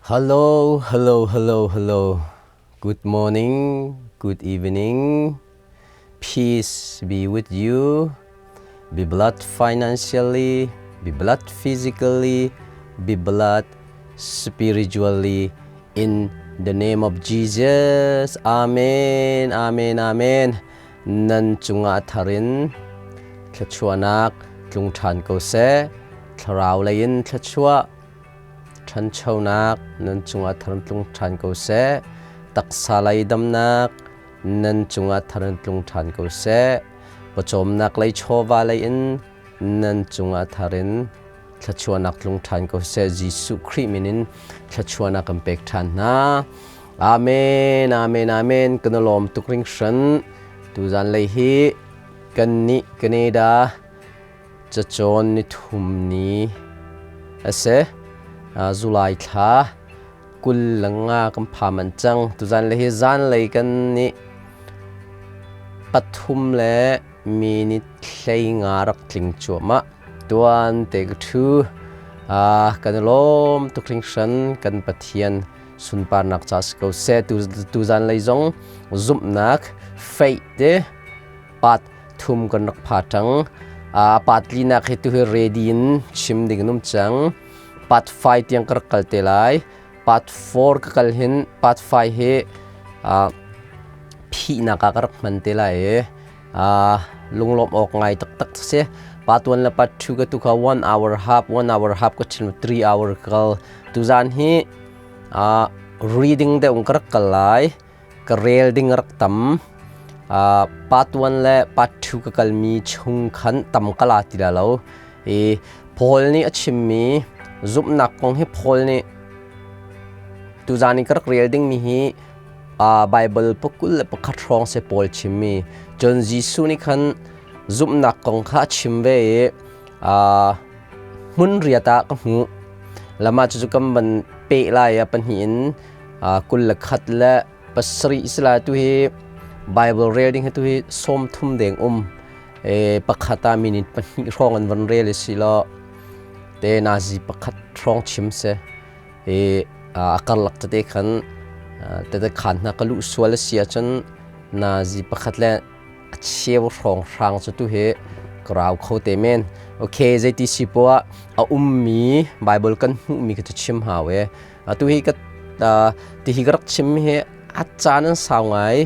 Hello, hello, hello, hello. Good morning, good evening. Peace be with you. Be blessed financially, be blessed physically, be blessed spiritually in the name of Jesus. Amen, amen, amen. Nan cungah tharin thluachuahnak tlung ṭhan ko seh. Thlarau lei in thluachuah ṭhanchonak nan cungah tharin tlung ṭhan ko seh. Taksa lei damnak nan cungah tharin tlung ṭhan ko seh. Pawcawmnak lei chawva lei in nan cungah tharin thluachuahnak tlung ṭhan ko seh. Jesuh Khrih min in thluachuahnak kan pek ṭhan hna. Amen, amen, amen. Kan lawm tuk hringhran. Tuzan lei hi kan nih Canada cacawn nithum ni a si. July thla 25 kan pha man cang. Tuzan lei hi zanlei kan nih 3 le minute 15 rak tling cuahmah. Tuan te ka ṭhu. Kan i lawm tuk hringhran kan Pathian sunparnak ca si ko seh. Tuzan lei zong zumhnak faith te part thum kan rak pha ṭang. Part linak hi tuhi ready in chim ding an um cang. Part 5 tiang ka rak kal te lai. Part 4 ka kal hin part 5 hi phihnak ah ka rak hman te lai i lunglawmh awk ngai taktak si. Part 1 le part 2 ka tu kha 1 hour half, 1 hour half ka chim 3 hour ka kal. Tuzan hi reading deuh ka rak kal lai. Ka rel ding rak tam. Part 1 le part 2 ka kalmi chung khan tam ka la ti la lo. I Paul nih a chimmi zumhnak kong hi Paul nih tuzan i ka rak rel dingmi hi Bible 21 hrawng se Paul chimmi. Cun Jesuh nih khan zumhnak kong kha a chim ve i hmun riat ah ka hmuh. Lama cucu kan van peh lai a pahnih in 27 sila tu hi Bible rel ding hi tu hi 30 deng um. Pakhat ah minute 2 hrawng an van rel i si lo te nazi pakhat hrawng chim se. A karlak tete khan tete khan hna ka luh sual a si ahcun nazi pakhat le a cheu hrawng hrang cu tu hi ka rau kho te men. Okay, zeiti si poah a ummi Bible kan hmuhmi ka cu chim hau e. Atu hi ka ti hi ka rak chim hi a caan an sau ngai.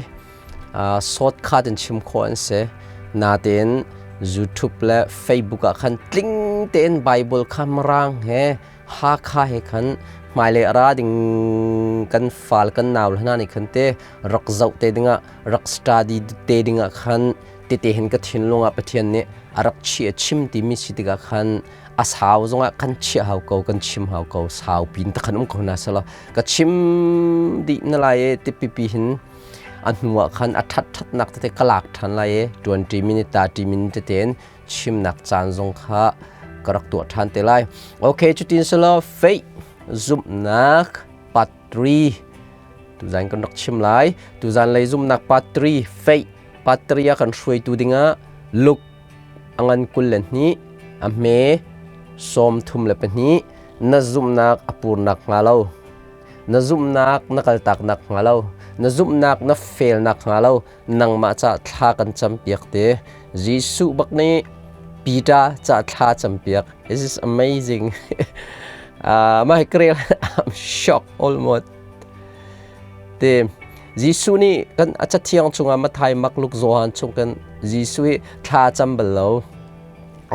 Shortcut in chim khawh an si. Natein YouTube le Facebook ah khan tling tein Bible kha Mirang he Hakha he khan hmailei a ra ding kan fal kan nau le hna nih khan te rak zoh te dingah rak study te dingah khan tete hin ka thinlung ah Pathian nih a rak chiah chim timi si tikah khan a sau zongah kan chiah hau ko kan chim hau ko sau pin ta khan um ko na sala ka chim dih na lai e ti pipi hin a hnu ah khan a that that nak tete ka lak than lai e 20 minute 30 minute tete chimnak caan zong kha ka rak tuah ṭhan te lai. Okay, cutin selaw faith zumhnak part 3 tuzan kan rak chim lai. Tuzan lei zumhnak part 3 faith part 3 ah kan hruaitu dingah Luke a ngan 22 a hme 32 na zumhnak a purnak hnga lo na zumhnak na kaltaknak hnga lo na zumhnak na felnak hnga lo nangmah ca thla kan campiak te. Jesuh bak nih Peter ca thla campiak. This is amazing. Mah hi krel I'm shocked almost. Te Jesuh nih kan a cathiang chungah Matthai, Mark, Luke, Johan chung kan Jesuh hi thla cam bal lo.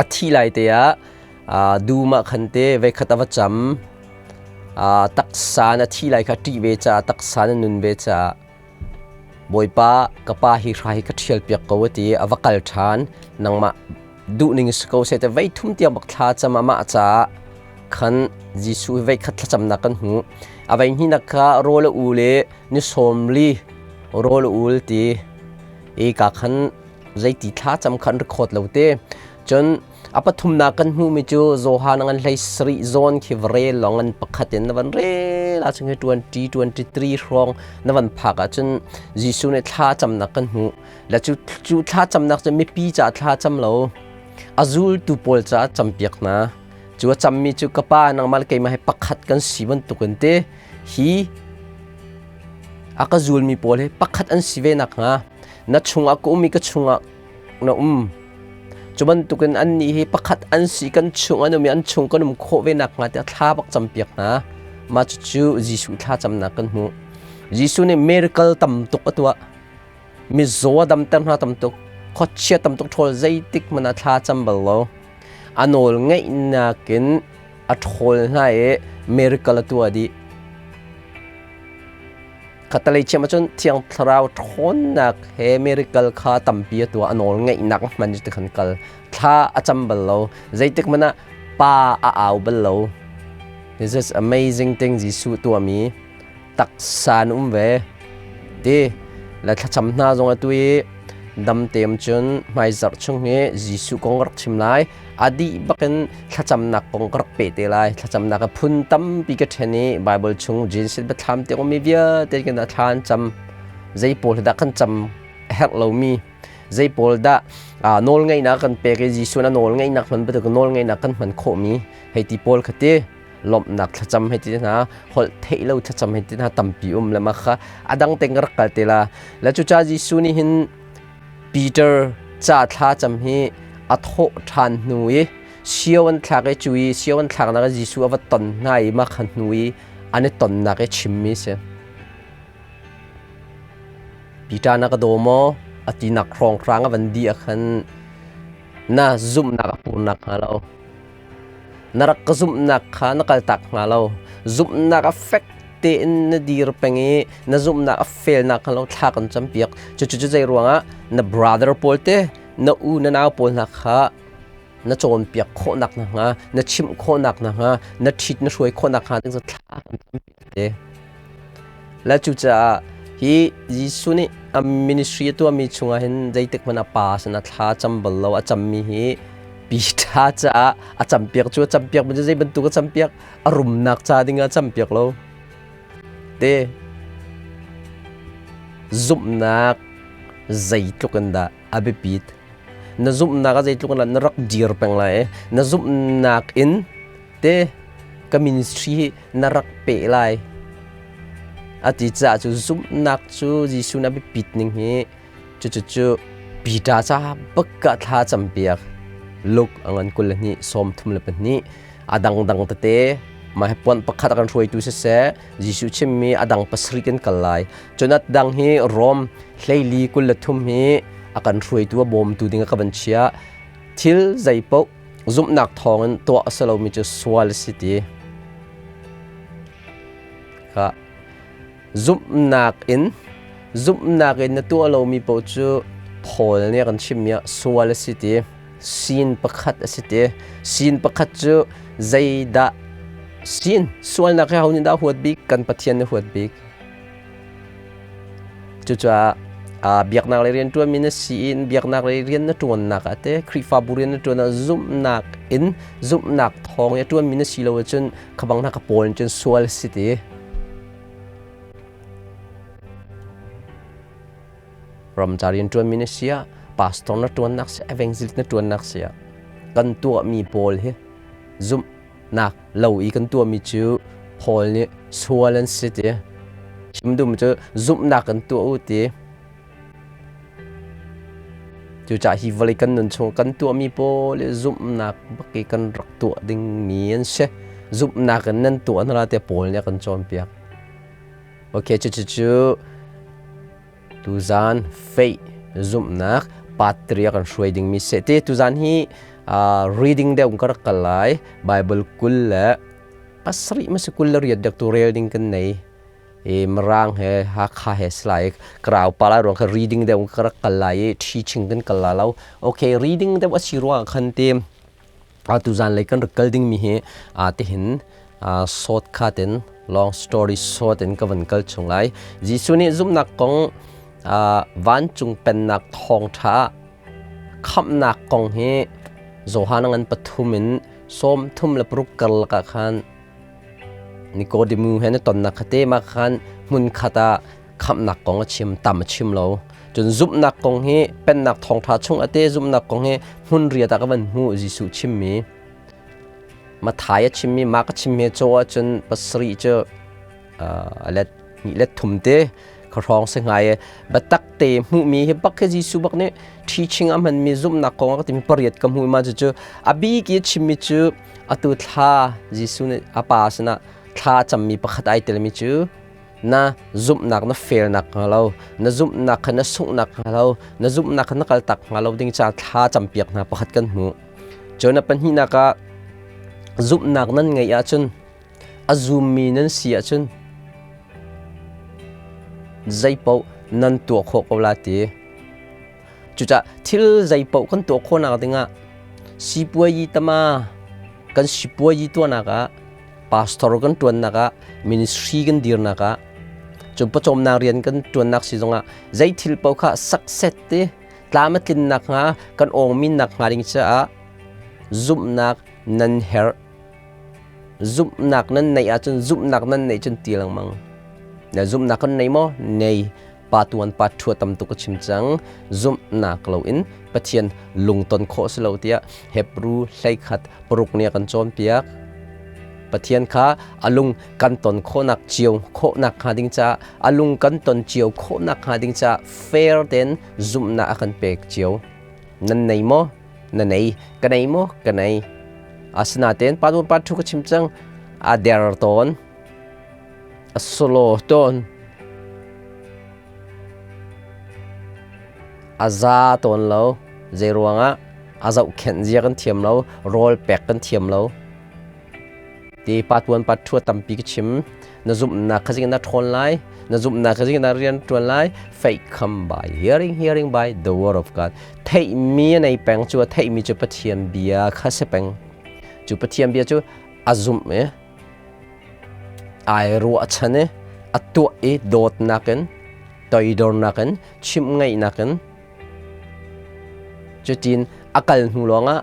A thi lai te ah dum ah khan te veikhat a va cam. Taksa na thi lai kha ṭih ve caah taksa na nun ve caah Bawipa, ka pa hi hra hi ka ṭhialpiak ko a ti i a va kal ṭhan. Nangmah duhning si ko seh ti voi thum tiang bak thla cam amah caah khan Jesuh hi voikhat thlacamnak kan hmuh. A voi hnihnak kha rawl a ul i ni 40 rawl a ul ti i ka khan zeiti thlacam kha an record lo te. Cun A pathumnak kan hmuhmi cu Johan ngan 17 zawn khi va rel law ngan pakhat in na van rel ahcun khi 20 23 hrawng na van phak ahcun Jesuh nih thla camnak kan hmuh. Le cu cu thla camnak cu mipi caah thla cam lo a zultu pawl caah campiak hna. Cu a cammi cu ka pa nangmah le keimah hi pakhat kan si bantuk in ti. Hi a ka zulmi pawl hi pakhat an si ve nakhnga na chungah ka um i ka chungah na um. Cu bantukin annih hi pakhat an si kan chung an um i an chung kan um khawh ve nakhnga tiah thla bak campiak hna. Mah cucu Jesuh thlacamnak kan hmuh. Jesuh nih miracle tam tuk a tuah. Mizaw a damter hna tam tuk. Khuachia tam tuk ṭhawl zeitik hmanh ah thla cam bal lo. A nawl ngeihnak in a ṭhawl hna i miracle a tuah dih. Khatalei chiam ahcun Thiang Thlarau ṭhawnnak he miracle kha tampi a tuah. A nawl ngeihnak hman cu tikhan kal. Thla a cam bal lo. Zeitik hmanh ah pa a au bal lo. This is amazing thing Jesuh tuahmi. Taksa an um ve. Ti le thlacam hna zong atu i dam team cun hmaizarh chung hi Jesuh kong ka rak chim lai. A dih bakin thlacamnak kong ka rak peh te lai. Thlacamnak a phun tampi ka ṭhen i Bible chung Genesis biathlam tiang ummi vialte kan thla an cam. Zei pawl dah kan cam a herh lomi zei pawl dah nawl ngeihnak kan pek i Jesuh na nawl ngeihnak hman bantuk nawl ngeihnak kan hman khawhmi hei ti pawl kha ti lawmhnak thlacam hei ti hna holh theih lo thlacam hei ti hna tampi um le mah kha a dang teng ka rak kal te la le cuca Jesuh nih hin Peter ca thlacam hi a thawh ṭhan hnu i sio an thlak i cu i sio an thlaknak i Jesuh a va ton hna i mah kha hnu i an i tonnak i chimmi a si. Peter na ka daw maw? A tinak hrawnghrang a van dih ah khan na zumhnak a purnak hnga lo. Na rak ka zumhnak kha na kaltak hnga lo. Zumhnak a fek tein na dir peng i na zumhnak a felnak hnga lo thla kan campiak. Cucu cu zei ruangah na brother pawl te, na u na nau pawl hna kha na cawnpiak khawhnak nakhnga, na chimh khawhnak nakhnga, na ṭhit na hruai khawhnak hnga ding cu thla kan campiak te. Le cucaah hi Jesuh nih a ministry a tuahmi chungah hin zeitik hmanh ah pa sinah thla a cam bal lo. A cammi hi Peter caah a campiak cu a campiak mi cu zei bantuk a campiak a rumnak ca dingah a campiak lo. Te zumhnak zeitluk in dah a biapit. Na zumhnak ah zeitluk in dah na rak dir peng lai i na zumhnak in te ka ministry hi na rak peh lai a ti caah cu zumhnak cu Jesuh na biapit ning hi cucu Peter ca bak ah thla campiak Luke a ngan 22 32 a dangdang tete mah hi puan pakhat a kan hruaitu siseh Jesuh chimmi a dang pasarih kan kal lai cun a dang hi Rom hleili 23 hi a kan hruaitu a bawmtu ding a ka van chia thil zeipaoh zumhnak thawngin tuah a si lomi cu sual a si ti kha zumhnak in zumhnak in na tuah lomi paoh cu Paul nih a kan chimmi ah sual a si ti sin pakhat a si ti sin pakhat cu zeidah sin sualnak hi ho nih dah huat bik kan Pathian nih huat bik Cucaah biaknak lei rianṭuanmi na si in biaknak lei rian na ṭuannak ah teh Khrihfabu rian na ṭuan ah zumhnak in zumhnak thawng i a ṭuanmi na si lo ahcun kha bang hna ka pawl in cun sual a si ti. Ramca rian ṭuanmi na si ah pastor na ṭuannak si evangelist na ṭuannak si ah kan tuahmi pawl hi zumh nak lo i kan tuahmi cu Paul nih sual an si ti chim duhmi cu zumhnak kan tuah u ti cucaah hi vawlei kan nun chung kan tuahmi pawl hi zumhnak bak i kan rak tuah dingmi an si zumhnak in nan tuah hna tiah Paul nih a kan cawnpiak okay cucu cu Tuzaan faith zumhnak patria kan hruai dingmi seh te tuzaan hi reading deuh ka rak kal lai Bible 27 ma si 28 dek tu rel ding kan nei i Mirang he Hakha he silai krau pala ruang kha reading deuh ka rak kal lai i teaching kan kal la lo okay reading deuh a si ruang khan te tuzaan lei kan rak kal dingmi hi tihin shortcut in long story short in ka van kal chung lai. Jesuh nih zumhnak kong vancung pennak thawngṭha khamhnak kong hi Johan ngan pathum in 36 karlak ah khan Nikodemu he na tonnak kha te ma khan hmun khat ah khamhnak kong a chim tam a chim lo cun zumhnak kong hi pennak thawngṭha chung ate zumhnak kong hi hmun riat ah ka van hmuh Jesuh chimmi Mathai a chimmi Mark a chimmi caw ahcun pasarih cu A let hnih let thum te kha hrawng si ngai e. Biatak te hmuhmi hi bak hi Jesuh bak nih teaching a hmanmi zumhnak kong a ka timi pariat ka hmuh ma cucu a bik i chimmi cu atu thla Jesuh nih a pa sinah thla cammi pakhat ai telmi cu na zumhnak na felnak hnga lo na zumhnak kha na sunghnak hnga lo na zumhnak kha na kaltak hnga lo ding ca thla campiak hna pakhat kan hmuh. Cun a pahnihnak ah zumhnak nan ngeih ahcun a zummi nan si ahcun zeipaoh nan tuah khawh ko la ti. Cucaah thil zeipaoh kan tuah khawhnak dingah sipuayi tama kan sipuayi tuahnak ah pastor kan ṭuannak ah ministry kan dirnak ah cun pawcawmnak rian kan ṭuannak si zongah zei thil paoh kha success te tlam a tlin nakhnga kan awngmin nakhnga ding caah zumhnak nan herh. Zumhnak nan neih ahcun zumhnak nan neih cun ti lengmang. Na zumhnak kan nei maw? Nei. Pa tuan pa ṭhua tam tuk ka chim cang. Zumhnak loin Pathian lungton khawh si lo tiah Hebrew 11 paruk nih a kan cawnpiak. Pathian kha a lung kan ton khawhnak cio khawhnak hnga ding caah a lung kan ton cio khawhnak hnga ding caah fair tein zumhnak a kan pek cio. Nan nei maw? Na nei. Ka nei maw? Ka nei. Asinain pa pa thu ka chim cang a der tawn a solo tawn a za tawn lo zei ruangah a zohkhenh zia kan thiam lo rawl pek kan thiam lo Ti pa tuan pa thua tampi ka chim. Na zumhnak kha zing na ṭhawn lai. Na zumhnak kha zing na rian ṭuan lai. Faith come by hearing, hearing by the word of God. Theihmi a nei peng cu a theihmi cu Pathian bia kha si peng. Cu Pathian bia cu a zumh i ai ruahchan i a tuah i dawtnak in toidornak in chimh ngaihnak in cutin a kal hnu lawngah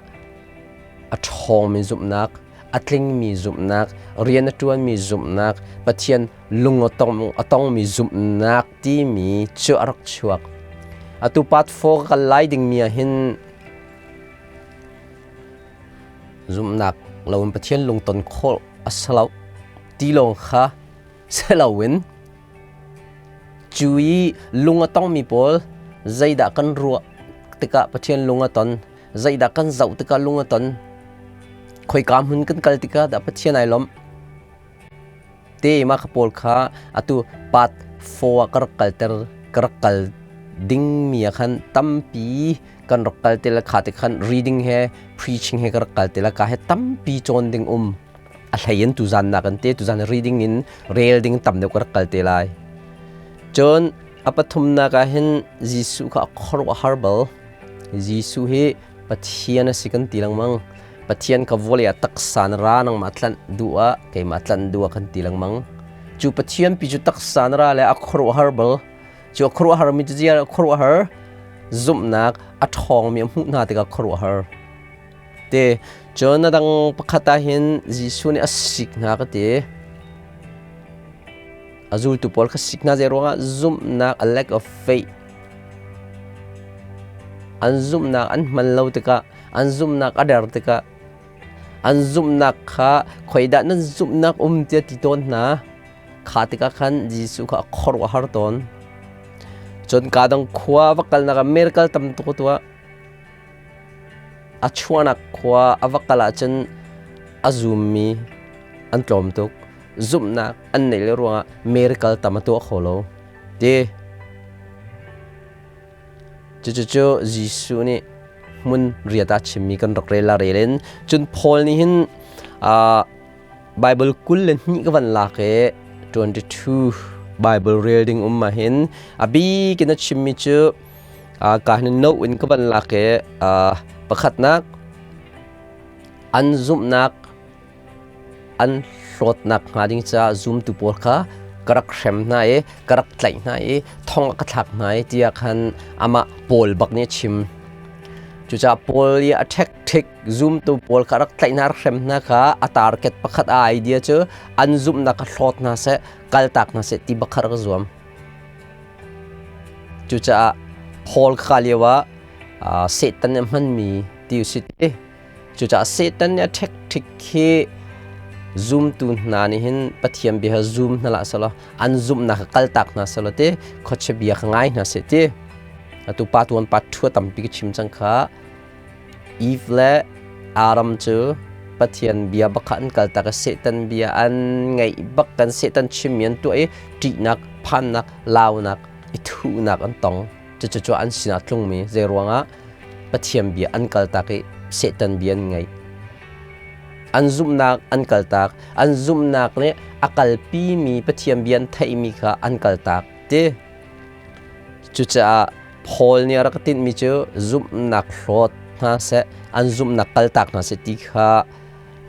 a ṭhawngmi zumhnak, a tlingmi zumhnak, rian a ṭuanmi zumhnak, Pathian lung a tongmi zumhnak timi cu a rak chuak. Atu part 4 ka kal lai dingmi ah hin zumhnak loin Pathian lungton khawh a si lo ti lawng kha si loin cu i lung a tongmi pawl zeidah kan ruah tikah Pathian lung a ton Zeidah kan zoh tikah lung a ton? Khoika hmun kan kal tikah dah Pathian ai lawmh? Te ma kha pawl kha atu part 4 ah ka rak kalter ka rak kal dingmi ah khan tampi kan rak kal te la kha te khan reading he preaching he ka rak kal te la ka he tampi cawn ding um a hlei in tuzan nak an te tuzan reading in rel ding tam deuh ka rak kal te lai cun a pathumnak ah hin Jesuh kha a khuaruahhar bal Jesuh hi Pathian a si kan ti lengmang. Pathian ka vawlei ah taksa na ra nangmah tlanh duh ah keimah tlanh duh ah kan ti lengmang. Cu Pathian pi cu taksa na ra le a khuaruahhar bal. Cu a khuaruahhar mi cu ziar a khuaruahhar zumhnak a ṭhawngmi a hmuh hna tikah khuaruahhar. Te cun a dang pakhat ah hin Jesuh nih a sik hna ka ti. A zultu pawl kha sik hna zei ruangah zumhnak a lack of faith An zumhnak an hman lo tikah, an zumhnak a der tikah, an zumhnak kha khoidah nan zumhnak um tiah ti tawn hna. Kha tikah khan Jesuh kha a khuaruahhar tawn. Cun kaa dang khua va kalnak ah miracle tam tuk a tuah. A chuahnak khua a va kal ahcun a zummi an tlawm tuk. Zumhnak an neih lo ruangah miracle tam a tuah kho lo. Ti. Cucucu Jesuh nih hmun riat ah chimmi kan rak rel la rel in cun Paul nih hin Bible 22 ka van lak i 22 Bible rel ding um ah hin a bik in a chimmi cu ka hin no in ka van lak i pakhatnak an zumhnak an hlawtnak hnga ding caah zumtu pawl kha ka rak hrem hna i ka rak tlaih hna i thong ah ka thlak hna i tiah khan amah Paul bak nih a chim. Cucaah Paul i a ṭhekṭhik zumtu pawl kha rak tlaih hna rak hrem hna kha a target pakhat a idea cu an zumhnak kha hlawt hna seh kaltak hna seh ti bak kha rak zuam. Cucaah Paul kha lio ah Satan nih a hmanmi ti usih ti. Cucaah Satan nih a ṭhekṭhik hi Zumtu hna nih hin Pathian bia kha zum hna hlah selaw an zumhnak kha kaltak hna selaw ti khuachia bia kha ngai hna seh ti. Atu pa tuan pa ṭhua tampi ka chim cang kha. Eve le Adam cu Pathian bia bak kha an kaltak i Satan bia an ngaih bak kan Satan chimmi an tuah i ṭihnak, phannak, launak, i thuhnak an tong. Cucu an sinah tlungmi zei ruangah Pathian bia an kaltak i Satan bia an ngaih. An zumhnak an kaltak. An zumhnak nih a kalpimi Pathian bia an theihmi kha an kaltak ti. Cucaah Paul nih a rak tinhmi cu zumhnak hlawt hna seh, an zumhnak kaltak hna seh ti kha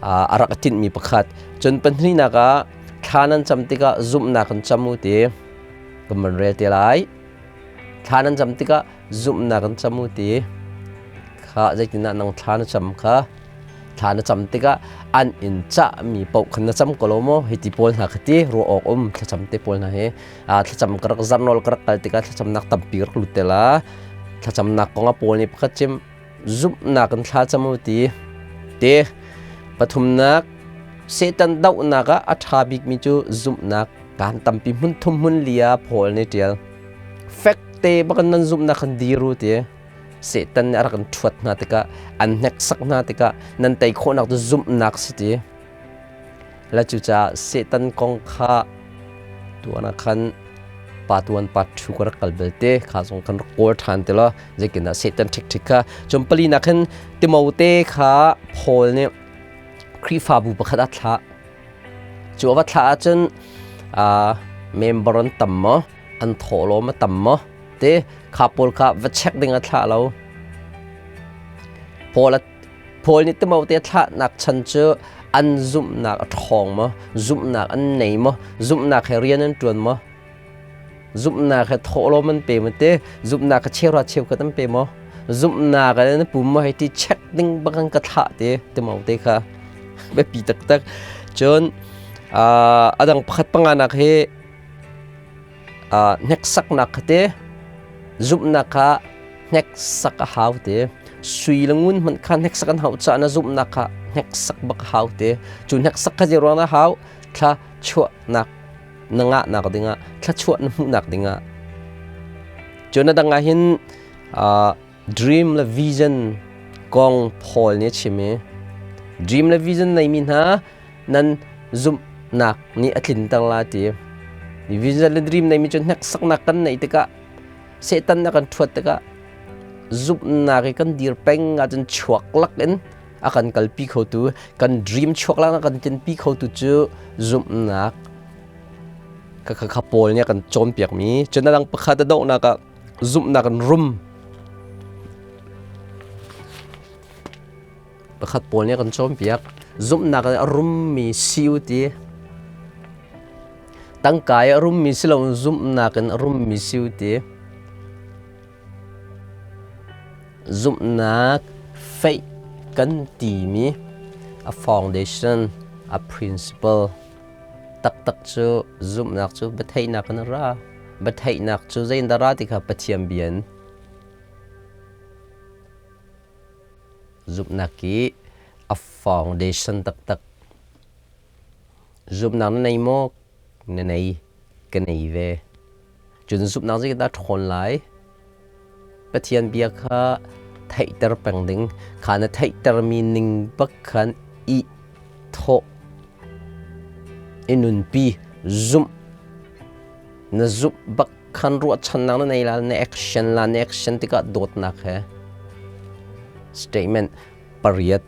a rak tinhmi pakhat. Cun pahnihnak ah thla nan cam tikah zumhnak in cam u ti. Kan van rel te lai. Thla nan cam tikah zumhnak in cam u ti kha zeitindah nang thla na cam kha thla na cam tikah an in cahmi paoh khan na cam ko lo maw hiti pawl hna kha ti ruah awk um thlacam te pawl hna hi thlacam ka rak zarnawl ka rak kal tikah thlacamnak tampi rak lut te la thlacamnak kong ah pawl nih pakhat chim zumhnak in thla cam u ti te pathumnak Satan dohnak ah a ṭha bikmi cu zumhnak Kaan tampi hmun thum hmun li ah Paul nih ṭial. Fek te bakin nan zumhnak khan dir u ti. Satan nih a rak in ṭhuat hna tikah, an hneksak hna tikah nan tei khawhnak cu zumhnak si ti. La cucaah Satan kong kha tuan ah khan pa tuan pa ṭhu ka rak kal belte kha zong kan rak kawl ṭhan ti lo zeitindah Satan ṭhikṭhik kha cun palinak hin Timote kha Paul nih Khrihfabu pakhat a thlah. Cu a va thlah ahcun member an tam maw, an thawhlawm a tam maw ti kha pawl kha va check ding a thlah lo. Paul, Paul nih Timote a thlahnak chan cu an zumhnak a ṭhawng maw, zumhnak an nei maw, zumhnak he rian an ṭuan maw, Zumhnak he thawhlawm an pe maw ti? Zumhnak he cheuhra cheukhat an pe maw? Zumhnak he na pum maw hei ti check ding bak an ka thlah ti ti te kha biapi taktak. Cun a dang pakhat panganak hi hneksaknak kha ti zumhnak kha hneksak a hau ti. Sui le ngun hmanh kha hneksak an hauh caah na zumhnak kha hneksak bak a hau ti. Cu hneksak kha zei ruang dah a hau? Thla chuahnak na ngahnak dingah thluachuah na hmuhnak dingah cun a dang ah hin dream le vision kong Paul nih a chim i dream le vision neimi hna nan zumhnak nih a tlinter la ti vision le dream neimi cu hneksaknak kan neih tikah Satan na kan ṭhuat tikah zumhnak i kan dir peng ahcun chuak lak in a kan kalpi khotu kan dream chuak lak a kan tlinpi khotu cu zumhnak kha kha kha Paul nih a kan cawnpiakmi cun a dang pakhat a donghnak ah zumhnak in rum pakhat Paul nih a kan cawnpiak zumhnak in a rummi si u ti tangka i a rummi si loin zumhnak in a rummi si u ti Zumhnak faith kan timi a foundation, a principle taktak cu zumhnak cu biatheihnak in a ra. Biatheihnak cu zeiin dah ra ti kha Pathian bia in. Zumhnak i a foundation taktak. Zumhnak na nei maw? Na nei. Ka nei ve. Cun zumhnak zeidah ṭhawn lai? Pathian bia kha theihter peng ding. Kha na theihtermi ning bak khan i thawh, i nunpi, zumh. Na zumh bak khan ruahchannak na nei la, na action la, na action tikah dawtnak he. Statement pariat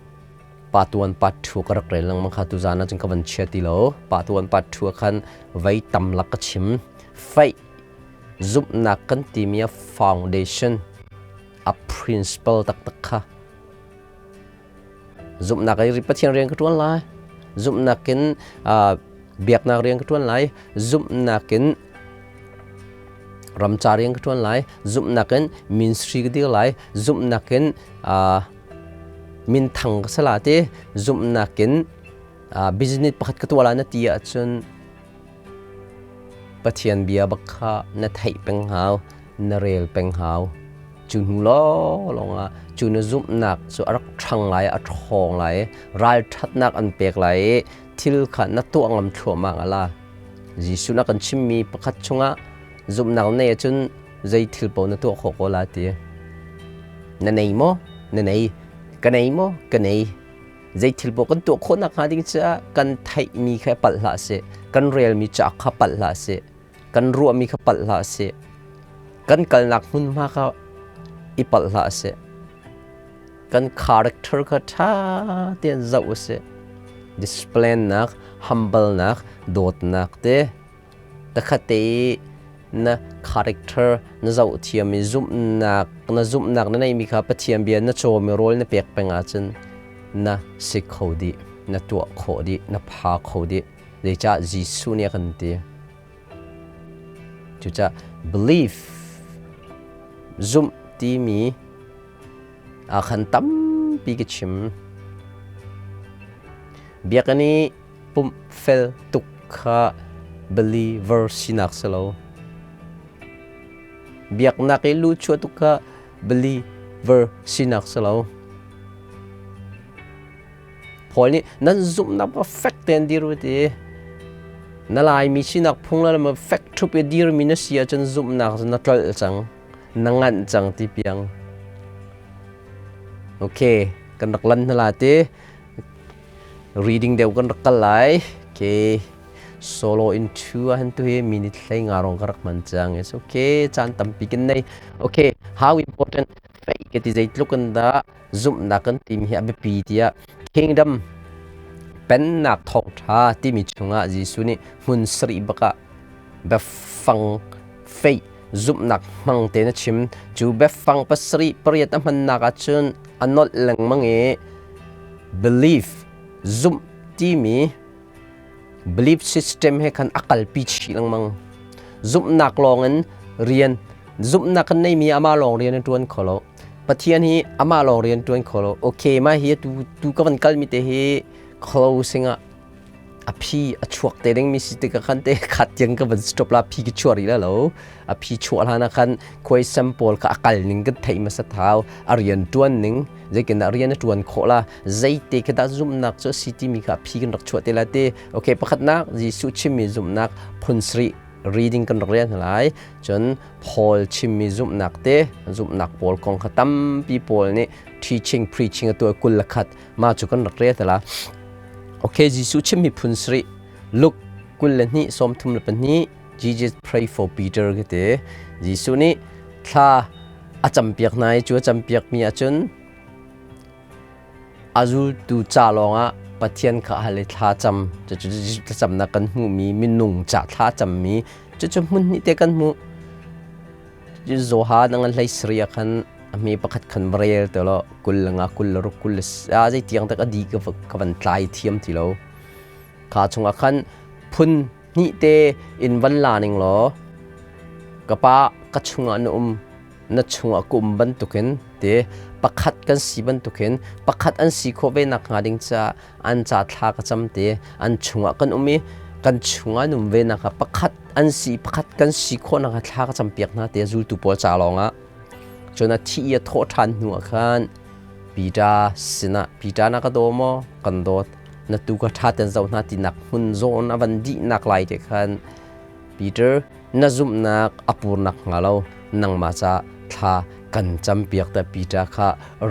pa tuan pa ṭhu ka rak rel lengmang kha tuzaan ah cun ka van chia ti lo pa tuan pa ṭhu ah khan vei tam lak ka chim faih zumhnak kan timi a foundation a principle taktak kha zumhnak i Pathian rian ka ṭuan lai zumhnak in biaknak rian ka ṭuan lai zumhnak in ramca rian ka ṭuan lai zumhnak in ministry ka dir lai zumhnak in minthang ka si la ti zumhnak in business pakhat ka tuah la na ti ahcun Pathian bia bak kha na theih peng hau na rel peng hau cu hnu lawnglawng ah cu na zumhnak cu a rak ṭhang lai a ṭhawng lai ralṭhatnak an pek lai i thil kha na tuah ngam thluahmah ala. Jesuh na kan chimmi pakhat chungah zumhnak nei ahcun zei thil paoh na tuah khawh ko la ti. Na nei maw? Na nei. Ka nei maw? Ka nei. Zei thil paoh kan tuah khawh nakhnga ding caah kan theihmi kha palh hlah seh. Kan relmi ca kha palh hlah seh. Kan ruahmi kha palh hlah seh. Kan kalnak hmunhma kha i palh hlah seh. Kan character kha ṭha tein zoh u sih. Discipline nak, humble nak, dawtnak te takhat te i na character na zoh thiam i zumhnak na zumhnak na neihmi kha Pathian bia na cawmi rawl na pek peng ahcun na si kho dih, na tuah khawh dih, na pha kho dih. Zeicah Jesuh nih a kan ti. Cucaah belief zumh timi ah khan tampi ka chim. Biakinn i pumh fel tuk kha believer sinak si lo. Biaknak i luhchuah tuk kha believer sinak si lo. Paul nih nan zumhnak ah fek tein dir u ti. Na Laimi sinak phung le fek ṭhup i dirmi na si ahcun zumhnak cu na tlolh cang, na nganh cang ti piang. Okay, kan rak lan hna la ti. Reading deuh kan rak kal lai. Okay. Solo in two ah tu hi minute hlei nga rong ka rak man cang. It's okay, caan tampi kan nei. Okay, how important faith ka ti zeitluk in dah zumhnak kan timi hi a biapi tiah kingdom pennak thawngṭha timi chungah Jesuh nih hmun sarih bakah biafang faith zumhnak hmang tein a chim. Cu biafang pasarih pariat a hmannak ahcun a nolh lengmang i belief zumh timi belief system he khan a kalpi chih lengmang. Zumhnak lawngin rian zumhnak kan neimi amah lawng rian a ṭuan kho lo. Pathian hi amah lawng rian ṭuan kho lo. Okay, mah hi tu tu ka van kalmi te hi closing ah a phi a chuak te dingmi si tikah khan te khat tiang ka van stop la phi ka chuah rih la lo. A phi chuah hlan ah khan khuai sem pawl kha a kal ning kan theih hmasa thau. A rian ṭuan ning zeitin dah rian a ṭuan khawh la zeite khi dah zumhnak cu a si timi kha a phi kan rak chuah te la te. Okay, pakhatnak Jesuh chimmi zumhnak phun sarih reading kan rak rel hna lai. Cun Paul chimmi zumhnak te zumhnak pawl kong kha tampi Paul nih teaching preaching a tuah 21 mah cu kan rak rel te la. Okay, Jesuh chimmi phun sarih Luke 22 32 Jesus pray for Peter khi te Jesuh nih thla a campiak hna i cu a campiak mi ahcun A zultu ca lawngah Pathian kha hal i thlacam cucu thlacamnak kan hmuhmi minung ca thlacammi cucu hmun hnih te kan hmuh. Johan a ngan hlei sarih ah khan a hme pakhat khan va rel te law 25 26 kul le zei tiang tak a di ka van tlai thiam ti lo. Kha chungah khan phun hnih te in van la ning law ka pa ka chungah na um na chungah ka um bantukin te pakhat kan si bantukin pakhat an si khawh ve nak hnga ding caah an ca thla ka cam te an chungah kan um i kan chungah an um ve nak hnga pakhat an si pakhat kan si khawh nak hnga thla ka cam piak hna te zultu pawl ca lawngah cun a thi i a thawh ṭhan hnu ah khan Peter sinah Peter na ka daw maw kan dawt na tu ka ṭha ten zoh hna tinak hmun zawn a van dihnak lai te khan Peter na zumhnak a purnak hnga lo nangmah ca thla kan campiak ta Peter kha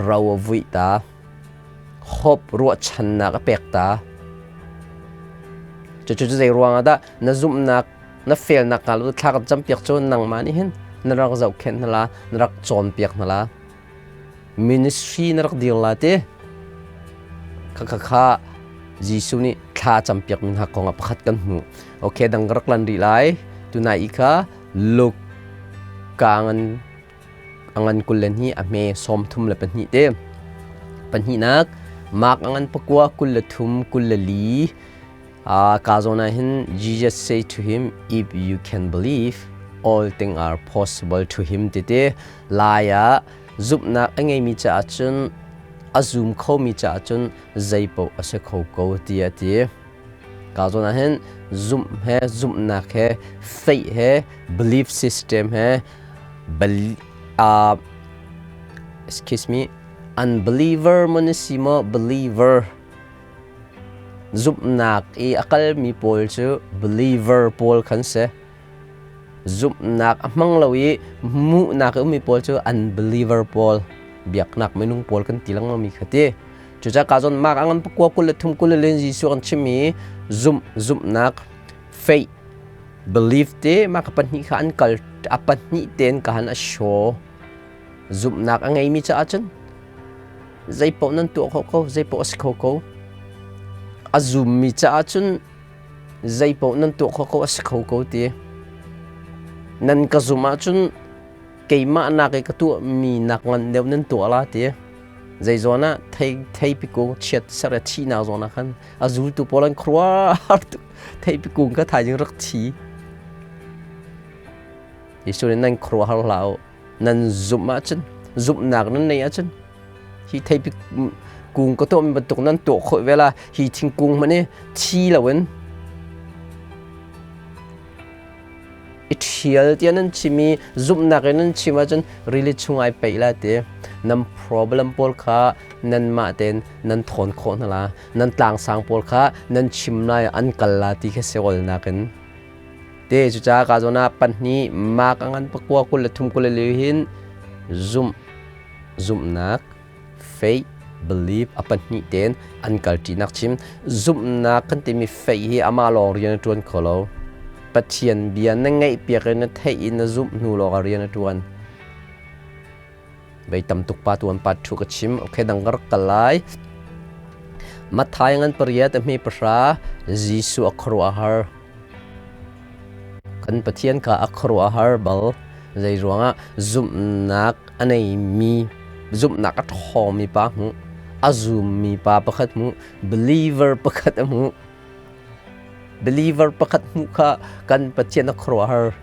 ro a vuih ta hope ruahchannak a pek ta cucu zei ruangah dah na zumhnak na felnak hnga lo thla kan campiak cu nangmah nih hin na rak zohkhenh hna la na rak cawnpiak hna la ministry na rak dir la te kha kha kha Jesuh nih thla campiak mi hna kong ah pakhat kan hmuh. Okay, dang ka rak lan rih lai. Tunai i kha Luke ka ngan angan 22 a hme 32 te. Pahnihnak Mark angan pakua 23 24 ka zawn ah hin Jesus say to him if you can believe all things are possible to him tete lai ah zumhnak a ngeimi caah cun a zum khomi caah cun zeipaoh a si kho ko ti a ti. Ka zawn ah hin zumh he zumhnak he faith he belief system he excuse me unbeliever maw na si maw believer. Zumhnak i a kalmi pawl cu believer pawl khan si. Zumhnak a hmang lo i hmuhnak i ummi pawl cu unbeliever pawl, biaknak minung pawl kan ti lengmangmi kha ti. Cucaah ka zawn mak a ngan pakua 23 20 Jesuh kan chimmi zumh zumhnak faith belief te mah ka pahnih kha an kal a pahnih tein ka han a show zumhnak a ngeimi caah cun zeipaoh nan tuah kho ko zeipaoh a si kho ko a zummi caah cun zeipaoh nan tuah kho ko a si kho ko ti nan ka zum ahcun keimah nak i ka tuahmi nak ngan deuh nan tuah la ti zei zawn ah thei theipi kung chiat ser thihnak zawn ah khan a zultu pawl an khuaruah theipi kung kha thaizing rak thi Jesuh nih nan khuaruahhar hlah u nan zumh ahcun zumhnak nan neih ahcun hi theipi kung ka tuahmi bantuk nan tuah khawh ve la hi thingkung hmanh hi thi loin i ṭhial tiah nan chim i zumhnak in nan chim ahcun rili chung ai peih la ti nan problem pawl kha nanmah tein nan thawn khawh hna la nan tlangsang pawl kha nan chim lai an kal la ti kha si olnak in te cucaah ka zawn ah pahnih mak a ngan pakua 23 24 hin zumh zumhnak faith belief a pahnih tein an kalṭinak chim zumhnak kan timi faith hi amah lawng rian a ṭuan kho lo Pathian bia na ngaihpiak i na theih i na zumh hnu lawng ah rian a ṭuan vei tam tuk pa tuan pa thu ka chim okay dang ka rak kal lai Matthai ngan pariat a hme pahra Jesuh a khuaruahhar Kan Pathian kha a khuaruahhar bal. Zei ruangah zumhnak a neimi, zumhnak a ṭhawngmi pa hmuh, a zummi pa pakhat hmuh, believer pakhat a hmuh. Believer pakhat hmuh kha kan Pathian a khuaruahhar.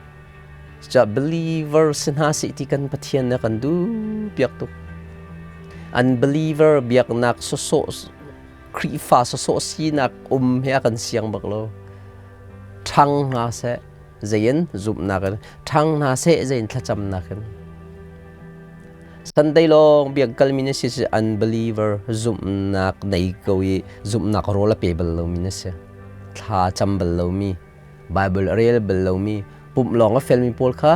Cucaah believer si hna sih ti kan Pathian nih a kan duh piak tuk. Unbeliever biaknak sawsawh Khrihfa sawsawh sinak um hi a kan siang bak lo. Ṭhang hna seh zei in zumhnak in, ṭhang hna seh zei in thlacamnak in. Sunday lawng biak kalmi na si si unbeliever zumhnak nei ko i zumhnak rawl a pe bal lomi na si. Thla cam bal lomi, Bible a rel bal lomi, pumh lawng a felmi pawl kha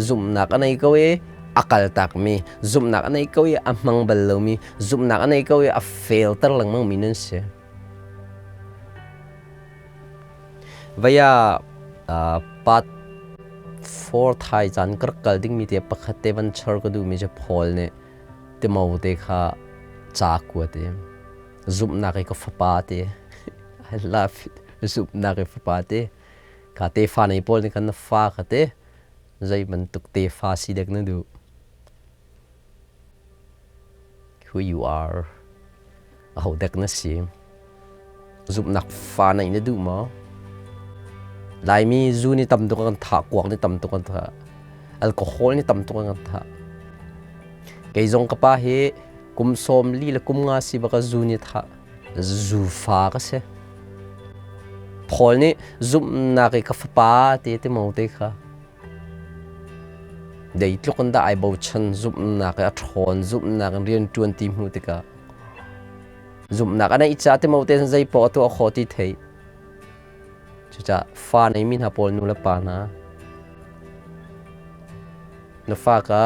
zumhnak a nei ko i a kaltakmi, zumhnak a nei ko i a hmang bal lomi, zumhnak a nei ko i a failter lengmangmi nan si. Vaya part 4 thai caan ka rak kal dingmi te pakhat te van char ka duhmi cu Paul nih Timote kha ca kuat i zumhnak i ka fapa te I love it zumhnak i fapa te ka tefa nei pawl nih khan na fa kha te zei bantuk tefa si dek na duh who you are aho dek na si zumhnak fa neih na duh maw Laimi zu ni tam tuk kan thah kuak ni tam tuk kan thah alcohol ni tam tuk kan thah kei zong ka pa hi kum sawm li le kum nga si baka zu ni thah zu fa ka si Paul nih zumhnak i ka fapa te te mo te kha Zeitluk in dah ai bochan zumhnak i a ṭhawn zumhnak in rian ṭuan ti hmuh tikah zumhnak a neih caah Timote zei poah a tuah khawh ti theih. Cucaah fa neimi hna pawl nu le pa hna na fa kha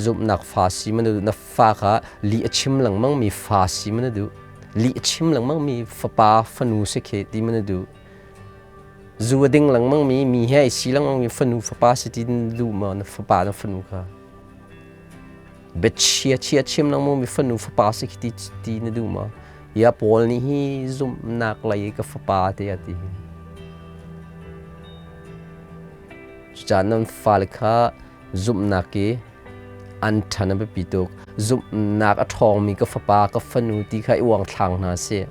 zumhnak fa si man na duh na fa kha lih a chim lengmang mi fa si man na duh lih a chim lengmang mi fapa fanu si khi ti man na duh Zu a ding lengmang mi mi he ai si lengmang mi fanu fapa si ti na duh maw na fapa na fanu kha biachia chia chim lengmang mi fanu fapa si khi ti, ti na duh maw ya Paul nih hi zumhnak lei ka fapa te a ti cucaah nan fale kha zumhnak i an ṭhan a biapi tuk zumhnak a ṭhawngmi ka fapa ka fanu ti kha i uangthlang hna sih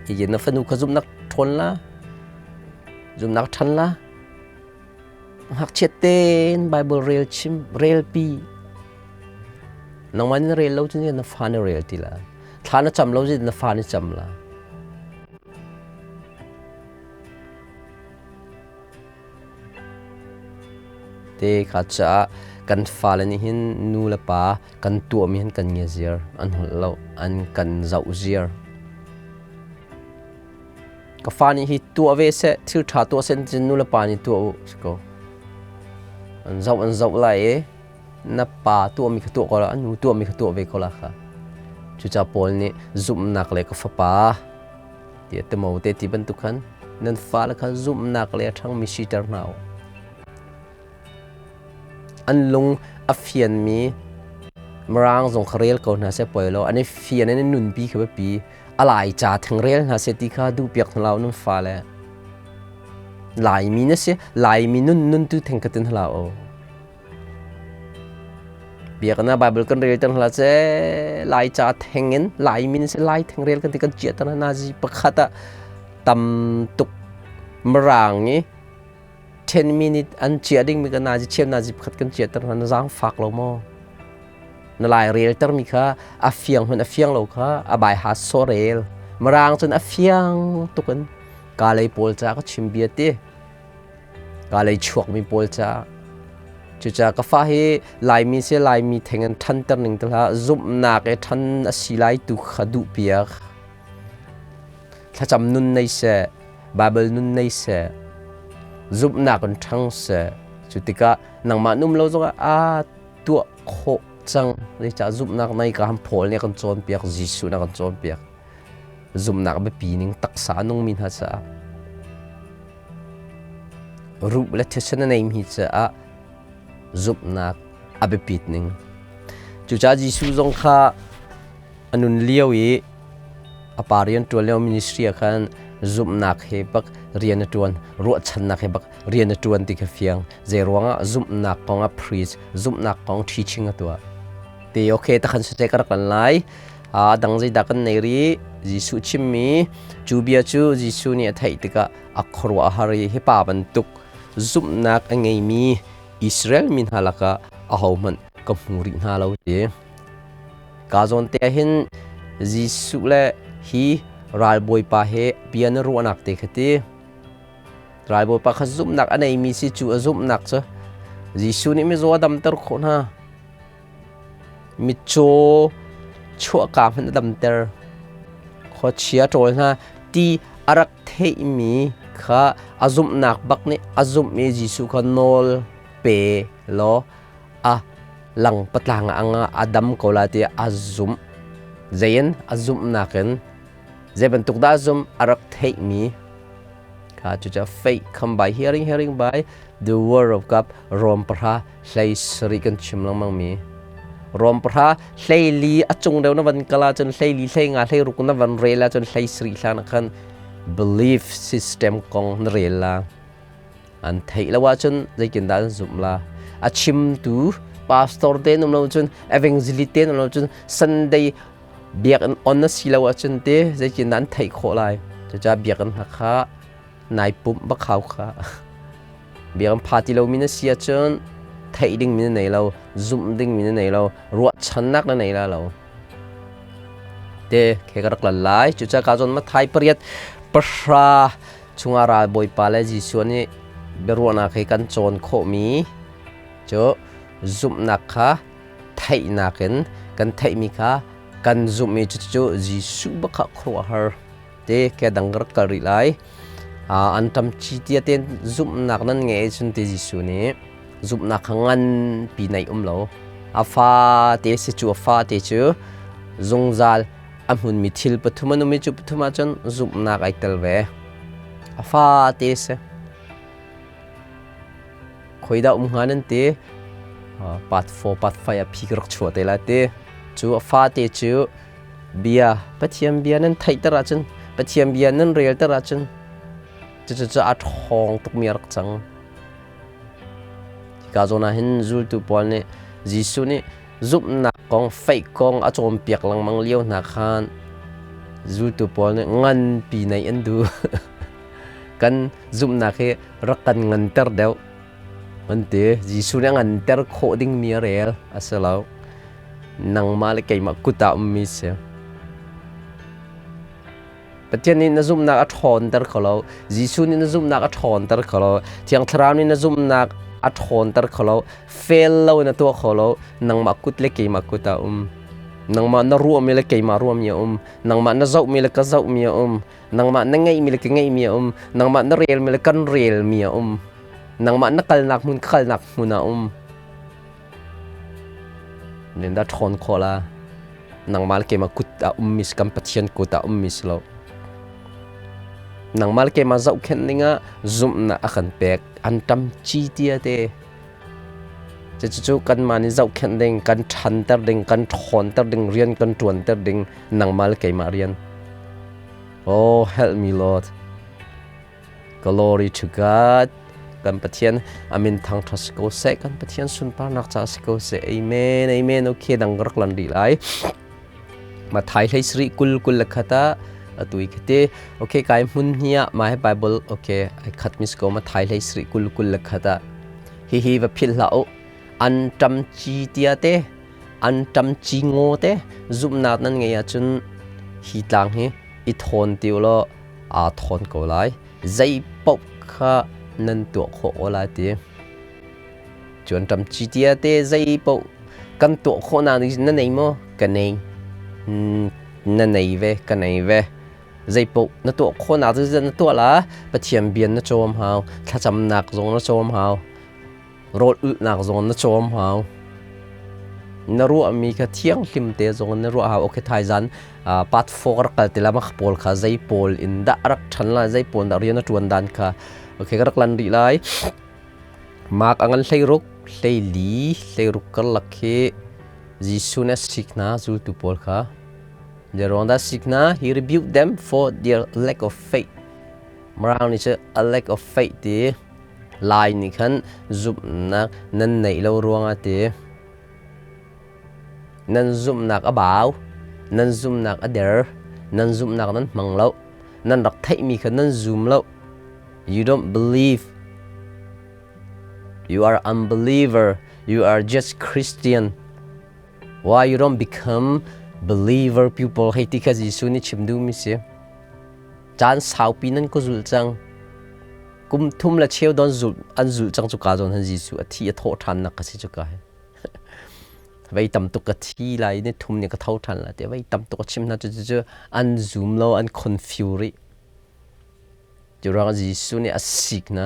Hihi na fanu kha zumhnak ṭhawn la, zumhnak ṭhan la. Ngakchiat tein Bible rel chim, relpi. Nangmah nih na rel lo cun na fa nih rel ti la. Thla na cam lo cun na fa nih cam la. Te kha caah kan fale nih hin nu le pa kan tuahmi hin kan ngia ziar an holh lo an kan zoh ziar. Ka fa nih hi tuah ve seh, thil ṭha tuah seh cun nu le pa nih tuah u si ko. An zoh lai i na pa tuahmi kha tuah ko la, a nu tuahmi kha tuah ve ko la kha. Cucaah Paul nih zumhnak le ka fapa tiah Timote ti bantuk khan nan fale kha zumhnak le a ṭhangmi siter hna u. An lung a fianmi Mirang zong kha rel ko hna seh poi lo, an i fian in an nunpi kha biapi. A lai ca theng rel hna seh ti kha duhpiak hna lo nan fale. Laimi na si, Laimi nun nun tu theng ka tin hlah o. Biakinn ah Baibal kan rel ter hlah seh, Lai ca theng in Laimi na si, Lai theng rel kan ti kan ciah ter hna nazi pakhat ah tam tuk Mirang i 10 minute an ciah dingmi kan nazi chiam nazi pakhat kan ciah ter hna na zaang fak lo maw? Na lai rel termi kha a fiang hmanh a fiang lo kha a bai ha so rel. Mirang cun a fiang tuk in ka lei pawl ca ka chim bia ti. Ka lei chuakmi pawl caah. Cucaah ka fa hi Laimi si Laimi theng in ṭhanter ning ti hlah zumhnak i ṭhan a si lai tu kha duhpiak. Thlacam nun nei seh, Baibal nun nei seh, zumhnak in ṭhang seh. Cu tikah nangmah num lo zongah aa tuah khawh cang. Zeicah zumhnak nei ka han Paul nih a kan cawnpiak, Jesuh nih a kan cawnpiak. Zumhnak biapi ning taksa a nungmi hna caah. Ruh le thisen a neimi caah zumhnak a biapit ning. Cucaah Jesuh zong kha a nun lio i a pa rian ṭuan lio ministry ah khan zumhnak he bak rian a ṭuan, ruahchannak he bak rian a ṭuan ti kha fiang. Zei ruangah zumhnak kong ah preach, zumhnak kong teaching a tuah. Te okay takhan sute ka rak lan lai. A dang zeidah kan nei rih? Jesuh chimmi cu bia cu Jesuh nih a theih tikah a khuaruah a har i hi pa bantuk zumhnak a ngeimi Israel mi hna lakah ahohmanh ka hmu rih hna lo ti. Ka zawn te ah hin Jesuh le hi ralbawipa he bia na ruahnak te kha ti. Ralbawipa kha zumhnak a neimi si cu a zumhnak cu Jesuh nih mizaw a damter khawh hna. Mitcaw chuahka hmanh a damter. Khuachia ṭawl hna ti a rak theihmi kha a zumhnak bak nih a zumh i Jesuh kha nawl pe law a lang patlang ah anga a dam ko lai tiah a zumh. Zei in a zumhnak in zei bantuk dah a zumh a rak theihmi kha cucu faith come by hearing, hearing by the word of God. Rom 10:17 kan chim lengmang mi. Rom 10:14 a cung deuh na van kal ahcun 14 15 16 na van rel ahcun 17 hlan ah khan belief system kong na rel la. An theih lo ahcun zeitindah an zumh la? A chimtu pastor te um lo cun evangelist te um lo cun Sunday biakinn on na si lo ahcun te zeitindah an theih khawh lai? Cucaah biakinn hna kha nai pumh bak hau kha. Biakinn pha ti lomi na si ahcun theih dingmi na nei lo, zumh dingmi na nei lo, ruahchannak na nei la lo. Te khe ka rak lal lai. Cucaah ka zawn Matthai 8:10 chungah ralbawipa le Jesuh nih biaruahnak hi kan cawn khawhmi cu zumhnak kha theihnak in kan theihmi kha kan zumh i cucu Jesuh bak kha khuaruahhar te ke dang ka rak kal rih lai. An ṭam ci tia ten zumhnak nan ngei cun ti Jesuh nih zumhnak kha nganpi nei um lo. A fa te si cu a fa te cu zungzal a hmunmi thil pathum an um i cu pathum ahcun zumhnak ai tel ve. A fa te si. Khoidah um hnga nan ti? Part 4, part 5 ah phi ka rak chuah te lai ti. Cu a fate cu bia, Pathian bia nan theihter ahcun, Pathian bia nan relter ahcun, cucu a ṭhawng tukmi a rak cang. Hika zawn ah hin zultu pawl nih Jesuh nih zumhnak kong, faith kong a cawnpiak lengmang lio hna khan zultu pawl nih nganpi neih an duh. Kan zumhnak hi rak kan nganter deuh an ti. Jesuh nih a nganter khawh dingmi a rel a si lo. Nangmah le keimah kut ah ummi si. Pathian nih na zumhnak a ṭhawnter kho lo. Jesuh nih na zumhnak a ṭhawnter kho lo. Thiang Thlarau nih na zumhnak a ṭhawnter kho lo. Fail lo in a tuah kho lo. Nangmah kut le keimah kut ah um. Nangmah na ruahmi le keimah ruahmi a um. Nangmah na zohmi le ka zohmi a um. Nangmah na ngeihmi le ka ngeihmi a um. Nangmah na relmi le kan relmi a um. Nangmah na kalnak hmun ka kalnak hmun a um. Nen dah ṭhawn khawh la. Nangmah le keimah kut ah ummi si kan Pathian kut ah ummi si lo. Nangmah le keimah zohkhenh dingah zumhnak a kan pek. An ṭam ci tia te. Cucu kanmah nih zohkhenh ding, kan ṭhanter ding, kan ṭhawnter ding, rian kan ṭuanter ding nangmah le keimah rian. Oh, help me Lord. Glory to God. Kan Pathian amin thangṭhat si ko seh. Kan Pathian sunparnak ca si ko seh. Amen. Amen. Okay, dang rak lan rih lai. Mathai hlei sarih 20 21 ah atu i khati. Okay, kai hmun hi ah mah hi Bible okay ai khat mi si ko Mathai hlei sarih 20 21 ah hihi va philh hlah u. An ṭam ci tia te, an ṭam ci ngaw te zumhnak nan ngeih ahcun hi tlang hi i thawn ti u law aa thawn ko lai. Zei paoh kha nan tuah khawh ko lai ti. Cu an ṭam ci tia te zei paoh kan tuah khawhnak nih na nei maw? Ka nei. Na nei ve, ka nei ve. Zei paoh na tuah khawhnak cu na tuah la. Pathian bia na cawm hau, thlacamnak zong na cawm hau, rawl ulhnak zong na cawm hau. Na ruahmi kha thianghlim te zong na ruah hau. Okay, thaizan part 4 rak kal te la mak pawl kha zei pawl in dah rak ṭhan lai, zei pawl dah rian a ṭuan dan kha. Okay, ka rak lan rih lai. Mark a ngan 16, 14, 16 karlak khi Jesuh nih a sik hna zultu pawl kha. Zeruang dah sik hna? He rebuked them for their lack of faith. Mirang nih cu a lack of faith ti Lai nih khan zumhnak nan neih lo ruangah ti nan zumhnak a bau, nan zumhnak a der, nan zumhnak nan hmang lo, nan rak theihmi kha nan zum lo. You don't believe. You are unbeliever. You are just Christian. Why you don't become believer people? Hei ti kha Jesuh nih chim duhmi si. Caan saupi nan ka zulh cang. Kum thum le cheu don zulh an zulh cang cu ka zawn han Jesuh a thi a thawh ṭhan nak ka si cu ka he. Vei tam tuk ka thi lai ni thum ni ka tho ṭhan la te vei tam tuk a chim hna cu cu an zum lo an confuse rih. Curuangah Jesuh nih a sik hna.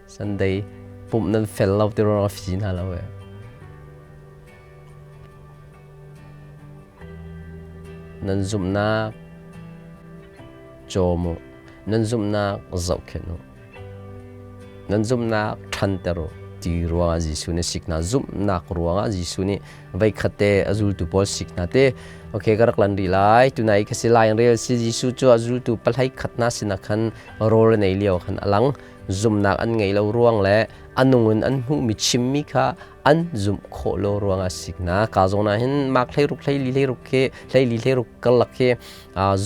Sunday pumh nan fel lo ti ruangah a fi hna lo ee. Nan zumhnak cawm u. Nan zumhnak zohkhenh u. Nan zumhnak ṭhanter u ti ruangah Jesuh nih sik hna. Zumhnak ruangah Jesuh nih voikhat te a zultu pawl sik hna te. Okay, ka rak lan rih lai. Tunai ka si lai rel si Jesuh cu a zultu pahlei khat hna sinah khan rawl an ei lio khan a lang. Zumhnak an ngei lo ruang le a nung in an hmuhmi chimmi kha an zumh khawh lo ruangah sik hna. Ka zawn ah hin mak 16 14 16 khi 14 16 karlak khi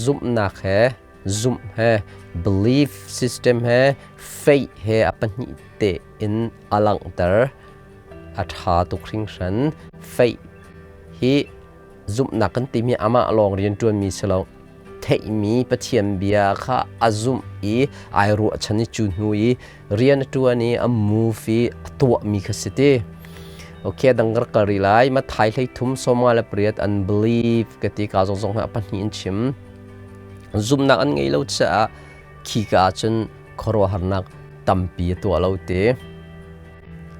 zumhnak he zumh he belief system he faith he a pahnih te in a langhter. A ṭha tuk hringhran. Faith hi zumhnak kan timi amah lawng rian ṭuanmi si lo. Theihmi Pathian bia kha a zumh i ai ruahchan i cu hnu i rian a ṭuan i a move i a tuahmi kha si ti. Okay, dang rak kal rih lai. Matthai 13 58 unbelief ka ti ka zong zong a pahnih in chim. Zumhnak an ngei lo caah khika ah cun khuaruahharnak tampi a tuah lo ti.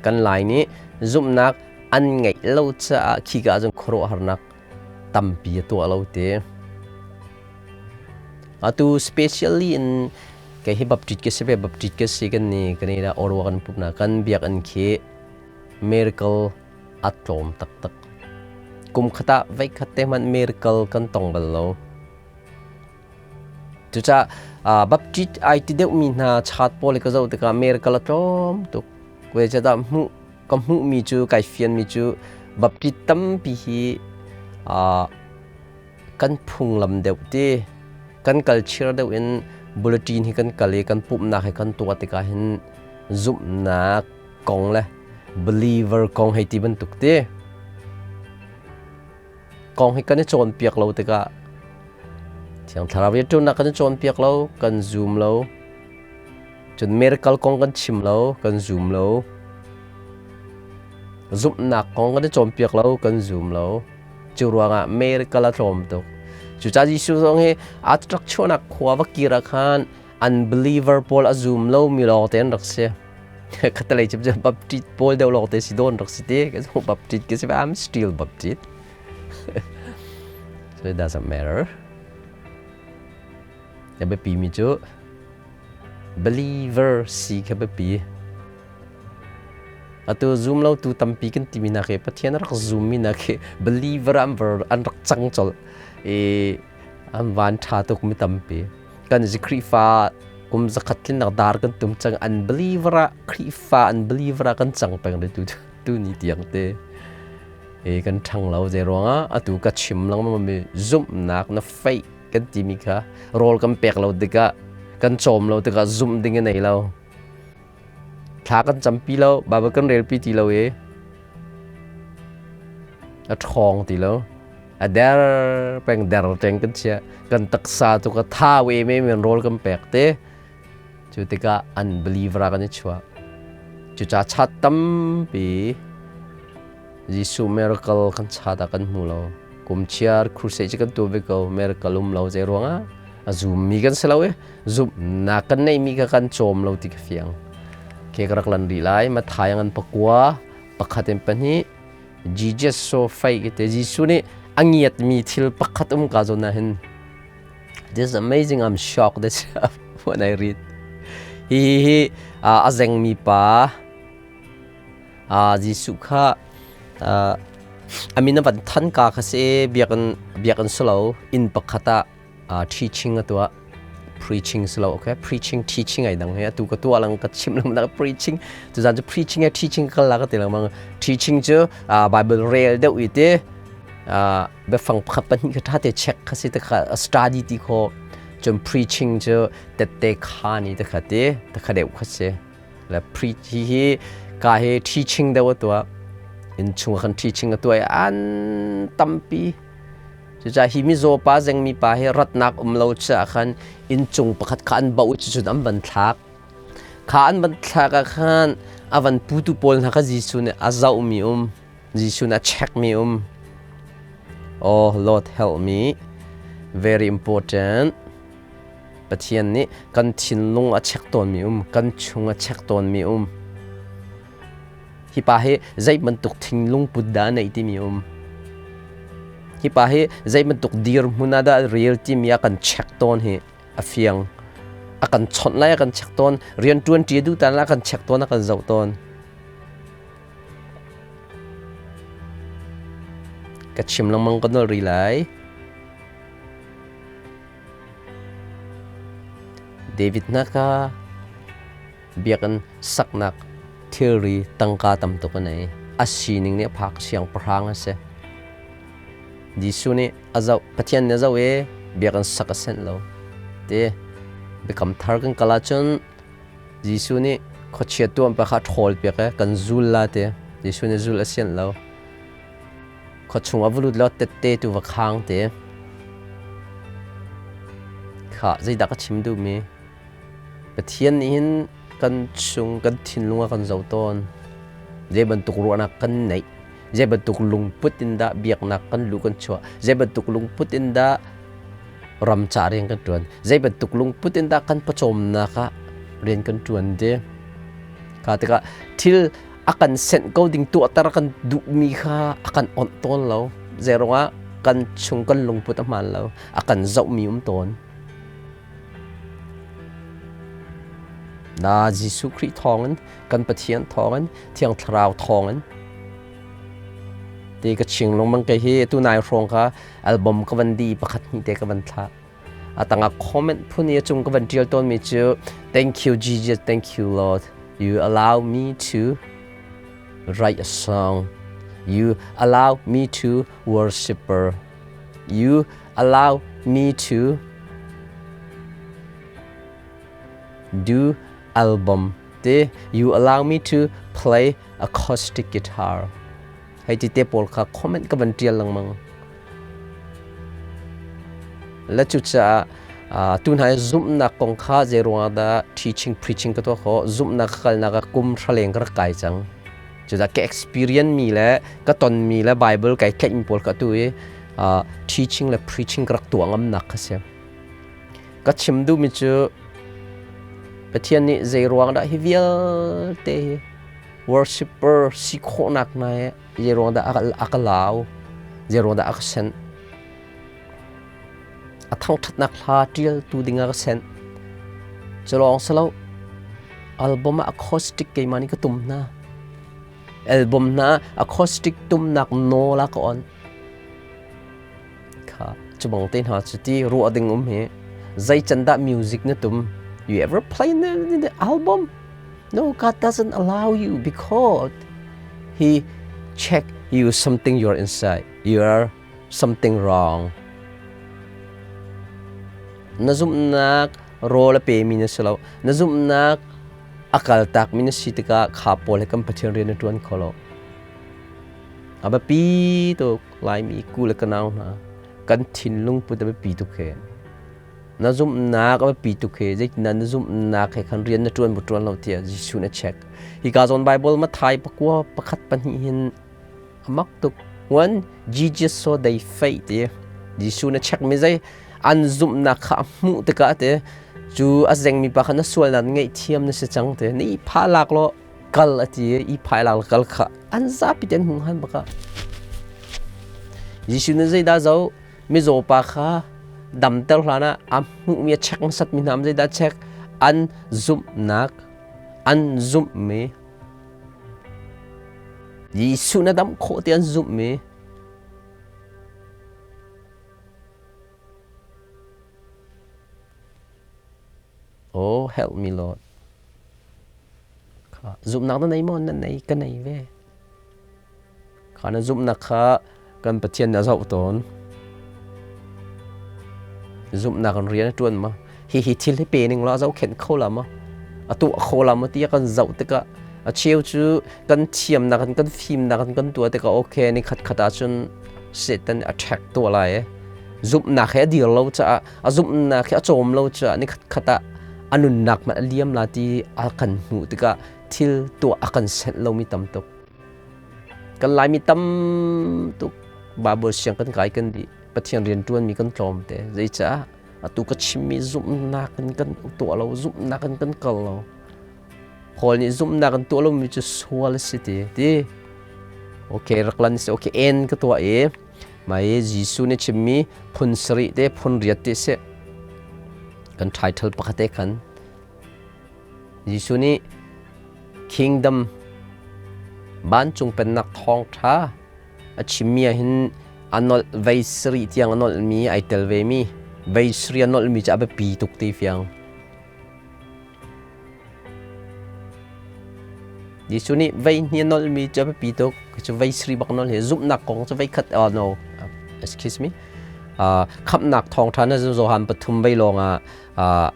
Kan Lai nih zumhnak an ngeih lo caah khika ah cun khuaruahharnak tampi a tuah lo ti. Atu specially in kei hi Baptist ka si ve Baptist ka si kan ni kan i orwa kan pumna kan biakinn khi miracle a tlawm taktak. Kum khat ah voikhat te hmanh miracle kan tong bal lo. Cucaah Baptist ai ti deuhmi hna chat pawl hi ka zoh tikah miracle a tlawm tuk. Zeicahdah hmuh ka hmuhmi cu kai fianmi cu Baptist tampi hi kan phunglam deuh ti kan kalchir deuh in bulletin hi kan kal i kan pumhnak hi kan tuah tikah hin zumhnak kong le believer kong hei ti bantuk ti kong hi kan i cawnpiak lo tikah Thiang Thlarau rianṭuannak kan i cawnpiak lo, kan zum lo. Cun miracle kong kan chim lo, kan zum lo. Zumhnak kong kan i cawnpiak lo, kan zum lo. Cu ruangah miracle a tlawm tuk. Cucaah Jesuh zong hi aa rak chuahnak khua va kir ah khan unbeliever pawl a zum lomi lawngte an rak si. Khatalei cu Baptist pawl deuh lawngte si dawn rak si te. Ka zong Baptist ka si I'm still Baptist. So it doesn't matter. A biapi mi cu believer si kha biapi. Atu zum lo tu tampi kan timi nak hi Pathian rak zum mi nak hi believer an ver an rak cang colh i an van ṭha tuk mi tampi. Kan zi Khrihfa kum zakhat tlinnak dar kan tum cang an believer ah Khrihfa an believer ah kan cang peng re tu tu ni tiang te. E kan ṭhang lo zei ruangah atu ka chim lengmang mi zumhnak na faith kan timi kha rawl kan pek lo tikah kan cawm lo tikah zumh ding a nei lo. Thla kan campi lo, Bible kan relpi ti lo i a ṭhawng ti lo. A der peng der teng kan chia. Kan taksa tu ka thau em em in rawl kan pek te. Cu tikah unbeliever ah kan i chuah. Cucaah chat tampi Jesuh miracle kan chat ah kan hmu lo. Kum chiar crusade cu kan tuah ve ko. Miracle um lo zei ruangah a zummi kan si lo i zumhnak kan neihmi kha kan cawm lo ti ka fiang. Ke ka rak lan rih lai. Matthai ngan pakua pakhat in pahnih Jesus so fei te Jesuh nih a ngiatmi thil pakhat um ka zawn ah hin This is amazing. I'm shocked this when I read. Hi hi hi a zengmi pa Jesuh kha a min a van than ka kha si biakinn biakinn si lo inn pakhat ah teaching a tuah preaching si lo okay preaching teaching ai dang he atu ka tuah lang ka chim lang nak preaching tu zan cu preaching e teaching kal la ka ti lengmang teaching cu bible rel deuh i te biafang pakhat pahnih kha ṭha te check kha si te kha study ti kho cun preaching cu tette kha ni te kha te te kha deuh kha si le preach hi hi ka hi teaching deuh a tuah inn chung kan teaching a tuah i an tampi cucaah hi mizaw pa zengmi pa hi ratnak um lo caah khan inn cung pakhat kha an bauh cucun an van thlak kha an van thlak ah khan a van putu pawl hna kha Jesuh nih a zohmi um Jesuh nih a checkmi um. Oh Lord help me. Very important. Pathian nih kan thinlung a check tawnmi um, kan chung a check tawnmi um. Hi pa hi zei bantuk thinlung put dah a neih timi um. Hi pa hi zei bantuk dirhmun ah dah rel timi a kan check tawn hi a fiang. A kan chawnh lai a kan check tawn, rian ṭuan ṭi duh tan la a kan check tawn, a kan zoh tawn. Ka chim lengmang ka nolh rih lai. David hna kha biakinn saknak thilri tangka tam tuk a nei. A sining nih a phak siangpahrang a si. Jesuh nih a zoh, Pathian nih a zoh i biakinn sak a senh lo. Ti biakam thar kan kal ahcun Jesuh nih khuachia tuampa kha a ṭhawlpiak i kan zul la ti. Jesuh nih zul a sianh lo. Khuachung ah va lut law tette tu va khang ti. Kha zeidah ka chim duhmi? Pathian nih hin kan chung kan thinlung a kan zoh tawn. Zei bantuk ruahnak kan neih, zei bantuk lungput in dah biaknak kan luh kan chuah, zei bantuk lungput in dah ram ca rian kan ṭuan zei bantuk lungput in dah kan pawcawmnak ah rian kan ṭuan ti ka tikah thil a kan senh ko ding tuahter kan duhmi kha a kan onh tawn lo zei ruangah kan chung kan lungput a hmaan lo a kan zohmi um tawn na Jesuh Khrih thawngin kan Pathian thawngin Thiang Thlarau thawngin ti ka ching lengmang kei hi tu nai hrawng kha album ka van di pakhat hnih te ka van thlah a tangah comment phun i a cung ka van tial tawn mi cu thank you Jesus thank you Lord you allow me to write a song you allow me to worshipper you allow me to do album te you allow me to play acoustic guitar hei ti te pawl kha comment ka van tial lengmang la cucaah tu hna zumhnak kong kha zei ruangah dah teaching preaching ka tuah khawh zumhnak ka kalnak ah kum hraleng ka rak kai cang cucaah ka experience mi le ka ton mi le bible kai tlaih mi pawl ka tu i Teaching le preaching ka rak tuah ngamnak kha si. Ka chim duhmi cu Pathian nih zei ruang dah hi vialte hi worshipper si khawhnak hna hi zei ruang dah a ka lau, zei ruang dah a ka senh. A thangṭhatnak hla ṭialtu ding ah ka senh. Cu lawng si lo, album ah acoustic keimah nih ka tum hna. Album hna acoustic tumnak nawl a ka on. Kha cu bang te hna cu ti ruah ding um hi. Zei can dah music na tum? You ever play in the album? No, God doesn't allow you because He check you something you're inside. You are something wrong. Na zumhnak rawl a pemi na si lo. Na zumhnak a kaltakmi na si tikah kha pawl he kan Pathian rian na ṭuan kho lo. A biapi tuk Laimi ku le ka nau hna kan thinlung put a biapi tuk he. Na zumhnak a biapi tuk he zeitindah na zumhnak he khan rian na ṭuan bu ṭuan lo tiah Jesuh na check. Hika zawn Bible Matthai pakua pakhat pahnih hin a mak tuk. When Jesus saw they faith ti Jesuh na check mi zei an zumhnak kha a hmuh tikah te cu a zengmi pa kha na sualnak ngaihthiam na si cang te na i phah lak law kal a ti i phai lak kal kha an zapi ten hung han baka Jesuh nih zeidah zo mizaw pa kha damter hlan ah a hmuhmi a check hmasat mi hna zeidah check an zumhnak an zumhmi Jesuh na dam khawh ti an zumhmi Oh, help me Lord. Kha zumhnak na nei maw? Na nei, ka nei ve. Kha na zumhnak kha kan Pathian nih a zoh tawn. Zumhnak in rian a ṭuan ma? Hi hi thil hi pe ning law a zohkhenh kho la ma? A tuah kho la ma ti a kan zoh tikah a cheu cu kan thiamnak in kan fimnak in kan tuah tikah okay ni khat khat ahcun Satan attack tuah lai e. Zumhnak he a dir lo caah a zumhnak he a cawm lo caah ni khat khat ah a nunnak hmanh a liam la ti a kan hmuh tikah thil tuah a kan senh lomi tam tuk. Kan Laimi tam tuk Bible siang kan kai kan dih. Pathian rian ṭuanmi kan tlawm te. Zeicah? Atu ka chimmi zumhnak in kan tuah lo, zumhnak in kan kal lo. Paul nih zumhnak in tuah lomi cu sual a si ti. Ti. Okay, rak lan si. Okay, en ka tuah i mai Jesuh nih chimmi phun sarih te phun riat te si. Kan title pakhat te khan Jesuh nih kingdom vancung pennak thawngṭha a chimmi ah hin a nolh vei sarih tiang a nolhmi ai tel vemi vei sarih a nolhmi cu a biapi tuk ti fiang. Jesuh nih vei hnih a nolhmi cu a biapi tuk. Cu vei sarih bak nolh hi zumhnak kong cu vei khat oh no excuse me khamhnak thawngṭha na Johan pathum vei lawng ah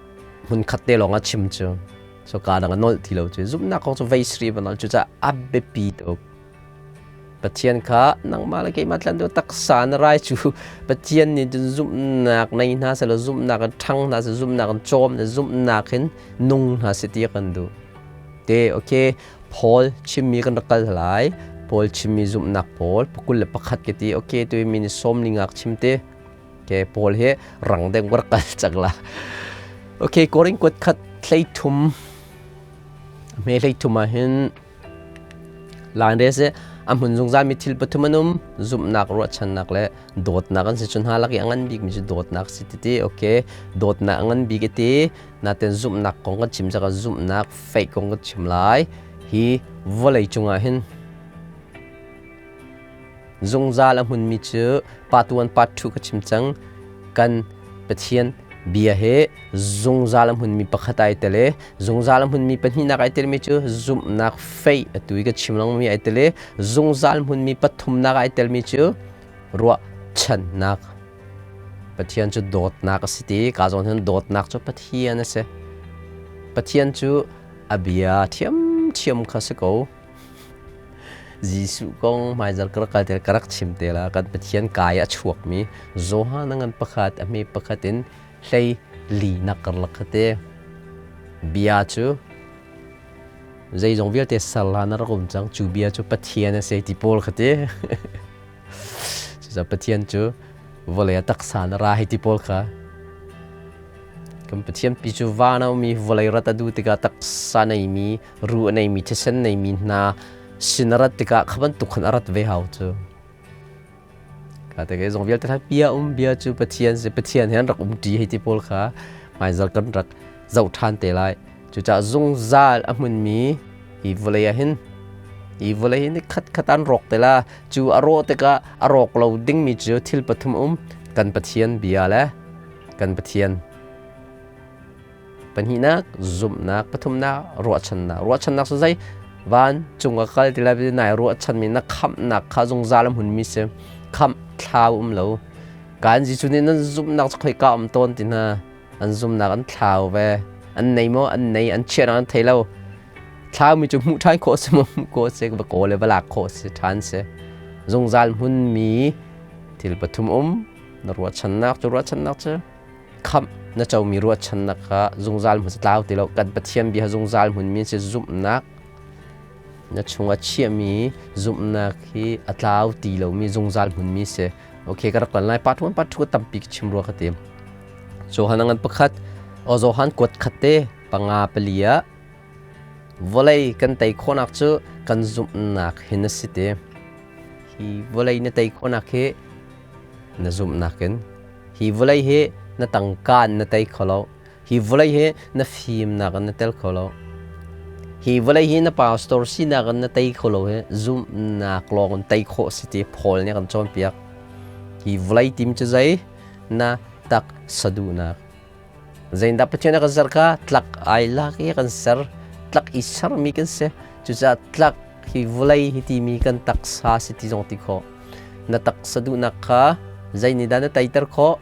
hmunkhat te lawng ah chim cu so ka dang a nolh ti lo cu zumhnak kong cu vei sri va nolh cu ca a biapi tuk Pathian kha nangmah le keimah tlan tu taksa na rai cu Pathian nih cun zumhnak nei hna selaw zumhnak in ṭhang hna seh zumhnak in cawm na zumhnak in nung hna seh ti kan duh te okay Paul chimmi kan rak kal lai Paul chimmi zumhnak pawl pakul le pakhat ka ti okay tu mi ni sawm li ngak chim te ke pawl hi rang deng war kal cang la okay koring kuat khat thlei thum me hlei thum ah hin line re se a hmun zungzal mi thil pathum an um zumhnak ruahchannak le dawtnak an si chun ha lak i a ngan bik mi cu dawtnak si ti ti okay dawtnak a ngan bik ti naten zumhnak kong kan chim caka zumhnak faith kong kan chim lai hi vawlei cungah hin Zungzal a hmunmi cu part 1 part 2 ka chim cang. Kan Pathian bia he zungzal a hmunmi pakhat ai tel i zungzal a hmunmi pahnihnak ai telmi cu zumhnak faith atu i ka chim lengmangmi ai tel i zungzal hmunmi pathumnak ai telmi cu ruahchannak. Pathian cu dawtnak a si ti ka zawn hin dawtnak cu Pathian a si. Pathian cu a bia thiamthiam kha si ko. Jesuh kong hmaizarh ka rak kal te ka rak chim te la kan Pathian kai a chuakmi Johan a ngan pakhat a hme pakhat in hlei li nak karlak kha te bia cu zeizong vialte ser hlan a rak um cang cu bia cu Pathian a si ti pawl kha te cucaah Pathian cu Vawlei a taksa na ra hei ti pawl kha. Kan Pathian pi cu van a ummi vawlei rat a duh tikah taksa neimi, ru a neimi, thisen neimi hna sin a rat tikah kha bantuk khan a rat ve hau cu. Ka te zong vialte kha bia um bia cu Pathian si Pathian he an rak um ṭi hei ti pawl kha hmaizal kan rak zoh ṭhan te lai. Cucaah zungzal a hmunmi hi vawlei ah hin hi vawlei hi ni khat khat an rawk te la. Cu a rawh tikah a rawk lo dingmi cu thil pathum um kan Pathian bia le kan Pathian pahnihnak zumhnak pathumnak ruahchannak ruahchannak cu zei van cung a kal ti lai nai ruahchanmi na khamhnak kha zungzal a hmunmi si khamh thlau um lo kan Jesuh nih nan zumhnak cu khoika um tawn ti hna an zumhnak an thlau ve an nei maw an nei an chiah an thei lo thlaumi cu hmuh ṭhan khawh si maw hmuh khawh si va kawl le va lak khawh si ṭhan si zungzal hmunmi thil pathum um na ruahchannak cu ruahchannak cu khamh na comi ruahchannak kha zungzal hmun tlau ti lo kan Pathian bia zungzal hmunmi si zumhnak na chungah chiahmi zumhnak hi a tlau ti lomi zungzal hmunmi si okay ka rak lan lai part 1 part 2 tampi ka chim rua ka ti Johan ngan pakhat o Johan kuat khat te panga pali ah vawlei kan tei khawhnak cu kan zumhnak hin a si te hi vawlei na tei khawhnak hi na zumhnak in hi vawlei hi na tangka in na tei kho lo hi vawlei hi na fimnak in na tel kho lo hi vawlei hi na pastor sinak in na tei kho lo hi zumhnak lawng in tei khawh si ti Paul nih a kan cawnpiak hi vawlei tim cu zei na tak saduhnak Zeindah Pathian a kan ser kha tlak ai lak i a kan ser. Tlak i sermi kan si. Cucaah tlak hi vawlei hi timi kan taksa si ti zong ti khawh. Na taksa duhnak kha zeinihdah na teiter khawh?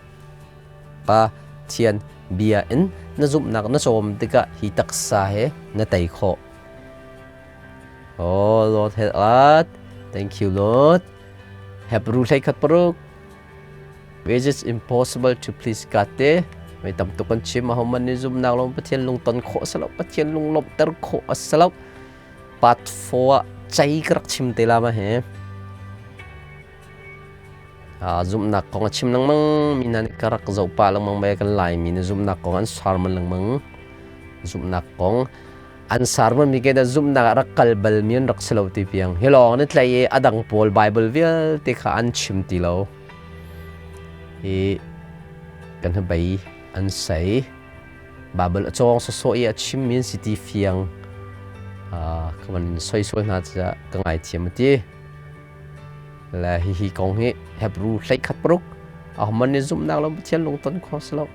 Pathian bia in na zumhnak na cawm tikah hi taksa he na tei khawh. Oh Lord help us. Thank you Lord. Hebrew hlei khat paruk. Which is impossible to please God te mei tam tuk an chim ahohmanh nih zumhnak lo Pathian lungton khawh a si lo Pathian lunglawmhter khawh a si lo part 4 ah cei ka rak chim te la ma he zumhnak kong a chim lengmang mi hna nih ka rak zoh pah lengmang ve kan Laimi nih zumhnak kong an sermon lengmang zumhnak kong an sermon mi ke dah zumhnak ah rak kal bal mi an rak si lo ti piang hi lawng an i tlai i a dang pawl Bible vialte kha an chim ti lo hi kan hnabei an sei Bible a cawng sawsawh i a chim mi an si ti fiang ka van soisol hna caah ka ngaithiam a ti le hihi kong hi Hebrew hleikhat paruk ahohmanh nih zumhnak lo Pathian lungton kho si lo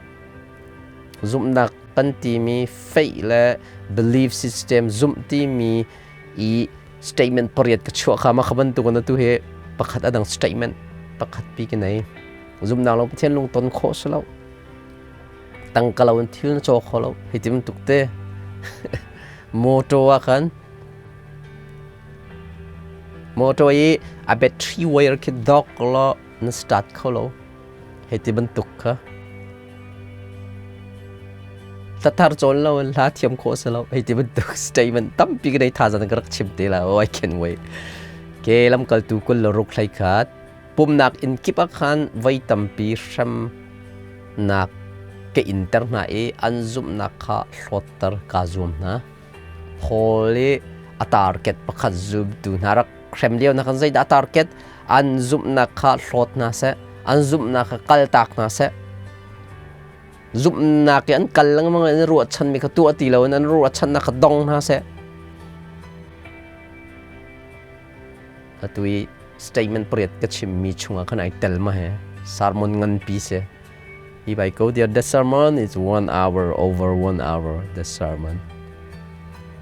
Zumhnak kan timi faith le belief system zumh timi i statement pariat ka chuah kha mah kha bantuk in atu hi pakhat a dang statement pakhat pi ka nei. Zumhnak lo Pathian lungton khawh si lo. Tangka lo in thil na caw kho lo. Hi ti bantuk te. Motor ah khan motor i a battery wire khi dok law na start kho lo. Hei ti bantuk kha Hlathar cawn lo in hla thiam khawh si lo. Hei ti bantuk statement tampi ka nei thazaang ka rak chim te la. Oh, I can't wait. Ke lamkaltu kul le ruk hlei khat pumnak inn kip ah khan voi tampi hremnak ka inter hna i an zumhnak kha hlawtter kaa zuam hna. Paul i a target pakhat zumtu hna rak hrem lio na kan zeidah target an zumhnak kha hlawt hna seh an zumhnak kha kaltak hna seh zumhnak i an kal lengmang in ruahchanmi kha tuah ti loin an ruahchannak kha dong hna seh atu i statement pariat ka chimmi chungah khan ai tel ma he sermon nganpi si If I go there, the sermon is 1 hour over 1 hour the sermon.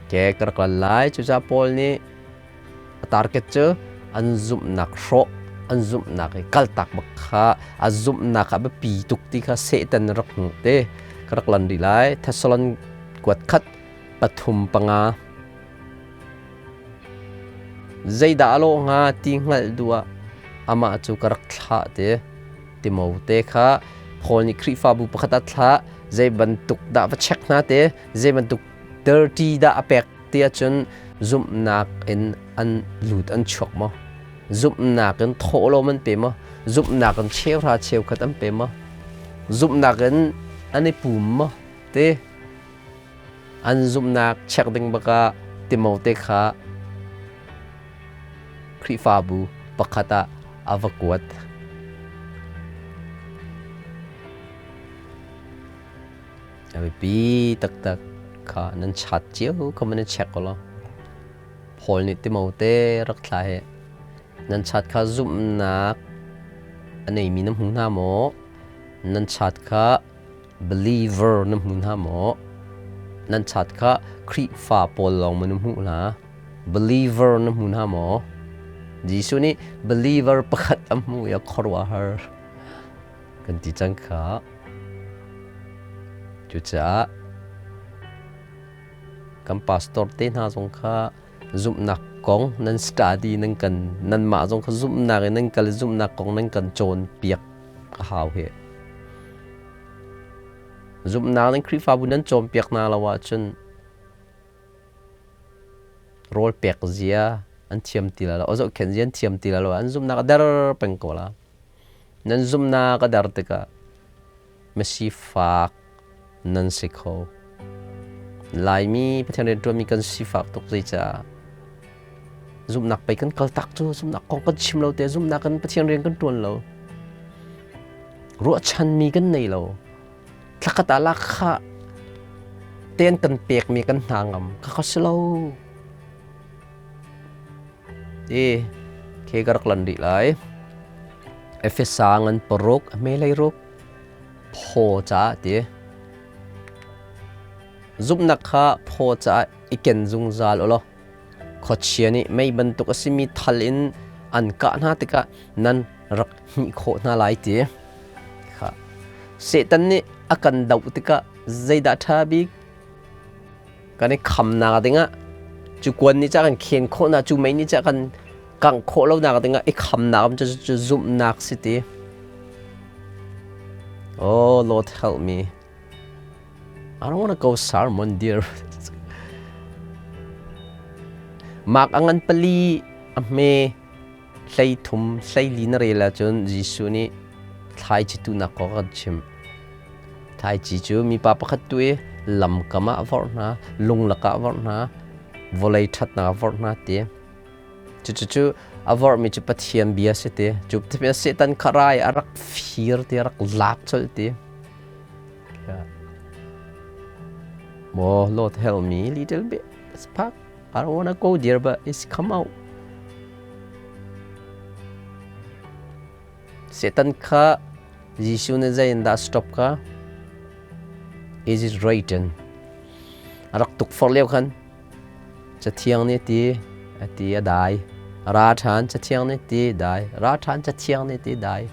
Ke ka rak lai cucaah Paul nih a target cu an zumhnak hrawh an zumhnak i kaltak bak kha a zumhnak a biapi tuk ti kha Satan rak hmuh te ka rak lan rih lai Thessalon kuat khat pathum panga zeidah a lawh hnga ti hngalh duh ah amah cu ka rak thlah te Timote kha Paul nih Khrihfabu pakhat a thlah zei bantuk dah va check hna te zei bantuk dirty dah a pek ti ahcun zumhnak in an lut an chuak maw? Zumhnak in thawhlawm an pe maw? Zumhnak in cheuhra cheukhat an pe maw? Zumhnak in an i pum maw? Ti an zumhnak check ding bak ah Timote kha Khrihfabu pakhat ah a va kuat. A biapi taktak kha nan chat cio kha man i check ko law. Paul nih Timote rak thla hi nan chat kha zumhnak a neimi na hmu hna maw? Nan chat kha believer na hmu hna maw? Nan chat kha Khrihfa pawl lawng maw na hmuh hna? Believer na hmu hna maw? Jesuh nih believer pakhat a hmu i a khuaruahhar kan ti cang kha. Cucaah kan pastor te hna zong kha zumhnak kong nan study nan kan nanmah zong kha zumhnak in nan kal zumhnak kong nan kan cawnpiak a hau hi. Zumhnak nan Khrihfabu nan cawnpiak hna lo ahcun rawl pek zia an thiam ti la lo, zohkhenh zia an thiam ti la lo, an zumhnak a der peng ko la. Nan zumhnak a der tikah misifak nan si kho. Laimi Pathian rianṭuanmi kan sifak tuk zeicah zumhnak pei kan kaltak cu zumhnak kong kan chim lo te zumhnak in Pathian rian kan ṭuan lo. Ruahchanmi kan nei lo. Thlakhat ah lakha ten kan pekmi kan hna ngam ka kha si lo. E ke ka rak lan rih lai. Efesa ngan paruk a hmelei ruk phaw caah ti. Zumhnak kha phaw caah i ken zungzal u law khuachia nih mei bantuk a simi thal in an kah hna tikah nan rak hmih khawh hna lai ti. Kha. Satan nih a kan doh tikah zeidah ṭha bik? Kan i khamnak dingah cu kuan nih ca kan khen khawh na cu mei nih ca kan kangh khawh lonak dingah i khamnak cu cu zumhnak si ti. Oh Lord help me. I don't want to go sermon dear. Mak angan pali a hme 13 hleili na rel ahcun Jesuh nih thlaici tuhnak kong a kan chimh. Thlaici cu mipa pakhat tu i lamkam ah a vorh hna, lung lakah a vorh hna, vawlei ṭhatnak a vorh hna ti. Cucu a vorhmi cu Pathian bia si ti. Cu Satan kha rai a rak fir ti, a rak lak colh ti. Oh, Lord help me little bit. It's pak. I don't wanna go there, but it's come out. Satan kha Jesuh nih zei in dah stop kha? Is it written? A rak tukforh lio khan Cathiang nih ti a ti a dai. Ra ṭhan Cathiang nih ti dai. Ra ṭhan Cathiang nih ti dai.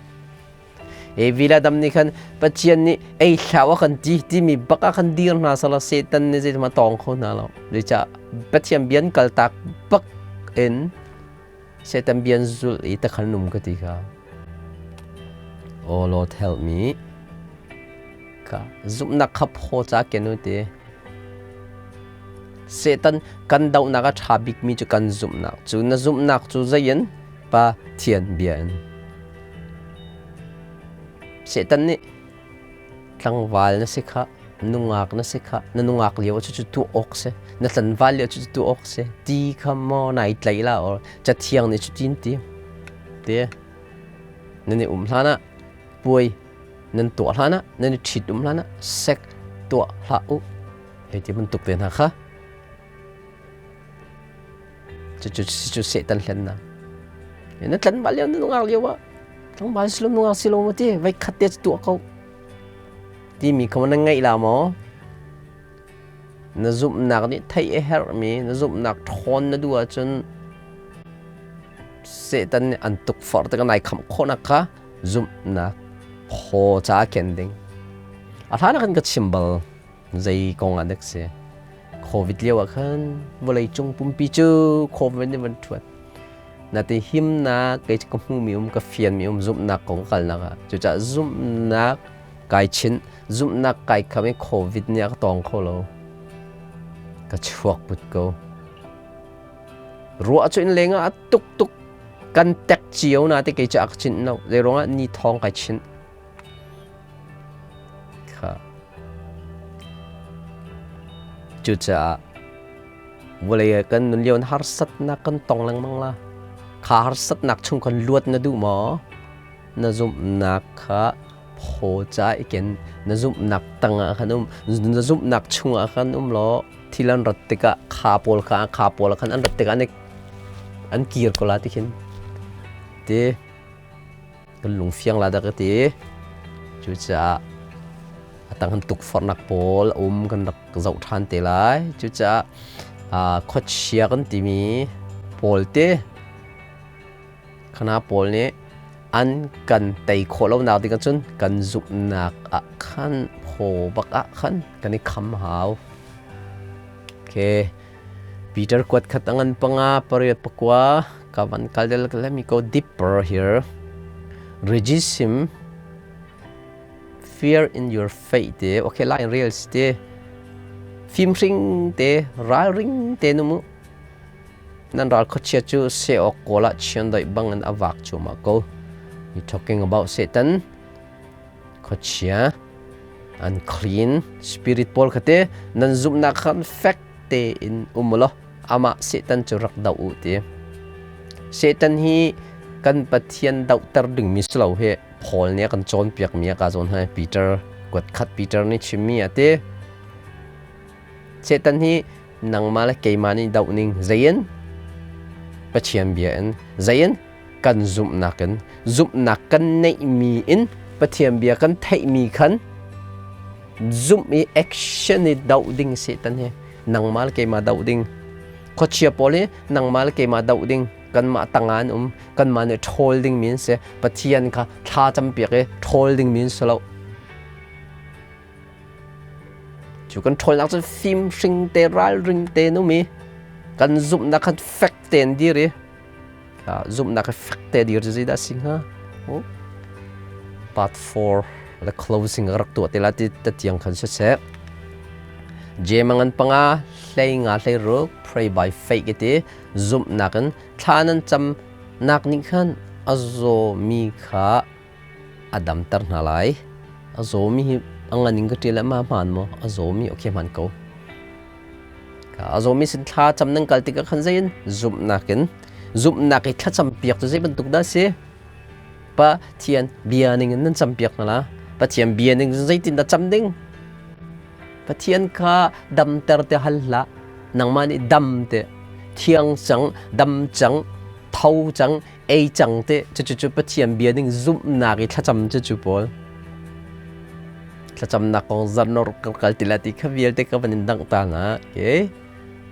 Evi le Adam nih khan Pathian nih ei hlah a kan ti timi bak ah khan dir hna sala Satan nih zeitin tawng kho hna lo. Zeicah Pathian bian kaltak bak in Satan bian zulh i takhan um ka ti kha. Oh Lord help me. Ka zumhnak kha phaw ca ken u ti. Satan kan dohnak a ṭha bikmi cu kan zumhnak cu na zumhnak cu zei in Pathian bia in. Satan nih tlangval na si kha, nungak na si kha, na nungak lio cu cu tuah awk si, na tlanval lio cu tuah awk si, ti kha maw nai tlaih la or cathiang nih cutin ti. Ti nan i um hlan ah puai nan tuah hlan ah nan i ṭhit um hlan ah sek tuah hlah u. Hei ti bantuk te hna kha. Cucu cu Satan hlennak. Na tlanval lio na nungak lio ah tlangval si lo nungak si lo ma ti vai khat te tuah ko timi kha na ngaih la maw? Na zumhnak nih theih a herhmi na zumhnak ṭhawn na duh ahcun Satan nih an tukforh tikah nai khamh khawhnak kha zumhnak phaw caah ken ding. A hlan ah khan ka chim bal. Zei kong ah dek si? Covid lio ah khan vawleicung pumpi cu Covid nih van ṭhuat. Natin himnak kei ka hmuhmi um ka fianmi um zumhnak kong kalnak ah cucaah zumhnak kai chinh zumhnak kai kham i Covid nih a ka tawng kho lo. Ka chuak put ko. Ruah cu inn leng ah a tuk tuk. Kan tek cio na te kei cu a ka chinh lo. Zei ruangah ni thawng kai chinh. Kha. Cucaah vawlei kan nun lio in harsatnak kan tong lengmang la. Kha harsatnak chung kan luat na duh maw? Na zumhnak kha phaw ca i ken. Na zumhnak tangah khan um. Na zumhnak chungah khan um law thil an rat tikah kha pawl kha kha pawl khan an rat tikah an an kir ko la ti khin ti kan lung fiang la dah ka ti. Cucaah a tang han tukforhnak pawl a um kan rak zoh ṭhan te lai. Cucaah khuachia kan timi pawl te khana pawl nih an kan tei khawh lonak ding ahcun kan zumhnak ah khan phaw bak ah khan kan i kham hau. Okay. Peter kuat khat angan panga pariat pakua ka van kal del let me go deeper here. Resist him fear in your faith te okay line real te fimhring te ralring te nu mu nan ral khuachia cu se awk kawl ah chiandeih bang in a vak cuahmah ko. You talking about Satan khuachia unclean spirit pawl kha te nan zumhnak khan fek tein um law amah Satan cu rak doh u ti. Satan hi kan Pathian dohter dingmi si lo hi Paul nih a kan cawnpiakmi a ka zawn hai Peter kuat khat Peter nih chimmi a ti. Satan hi nangmah le keimah nih doh ning zein Pathian bia in zein kan zumhnak in zumhnak kan neihmi in Pathian bia kan theihmi khan zumh i action i doh ding Satan hi nangmah le keimah doh ding khuachia pawl hi nangmah le keimah doh ding kanmah tangah an um kanmah nih ṭhawl ding mi an si. Pathian kha thla campiak i ṭhawl ding mi an si lo. Cu kan ṭhawlnak cu fimhring te ralring te um i kan zumhnak khan fek tein dir i zumhnak hi fek te dir cu zeidah a si hnga? Part 4 le closing ka rak tuah te la ti tiang khan siseh. Jemangan panga hlei nga hlei ruk pray by faith iti zumhnak in thla nan cam nak nih khan a zawmi kha a damter hna lai. A zawmi hi a ngan in ka ṭial ma hmaan maw? A zawmi okay hmaan ko. A zawmi sin thla cam nan kal tikah khan zei in zumhnak in zumhnak i thlacam piak cu zei bantuk dah si? Pathian bia ning in nan cam piak hna la. Pathian bia ning zeitin dah cam ding? Pathian kha damter te hal hlah. Nangmah nih dam te, thiang cang, dam cang, tho cang, ei cang te cucu Pathian bia ning zumhnak i thlacam cucu pawl. Thlacamnak kong zarnor kal ti la ti kha vialte ka van in dangh ta na. Okay.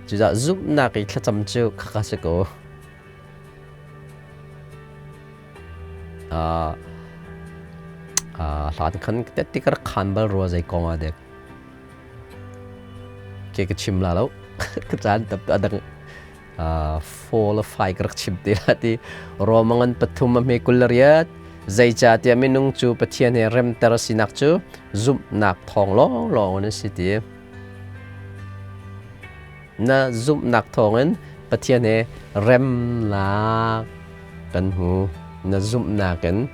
Cucaah zumhnak i thlacam cu khakha si ko. Hlan khan ti ka rak khan bal rua zei kong ah dek. Ke ka chim la lo. Ka caan tap adang 4 le 5 ka rak chim te la ti. Romangan pathum a hme kul riat zeicahtiah minung cu Pathian he remter sinak cu zumhnak thawng lawnglawng in a si ti. Na zumhnak thawngin Pathian he remnak kan hmu. Na zumhnak in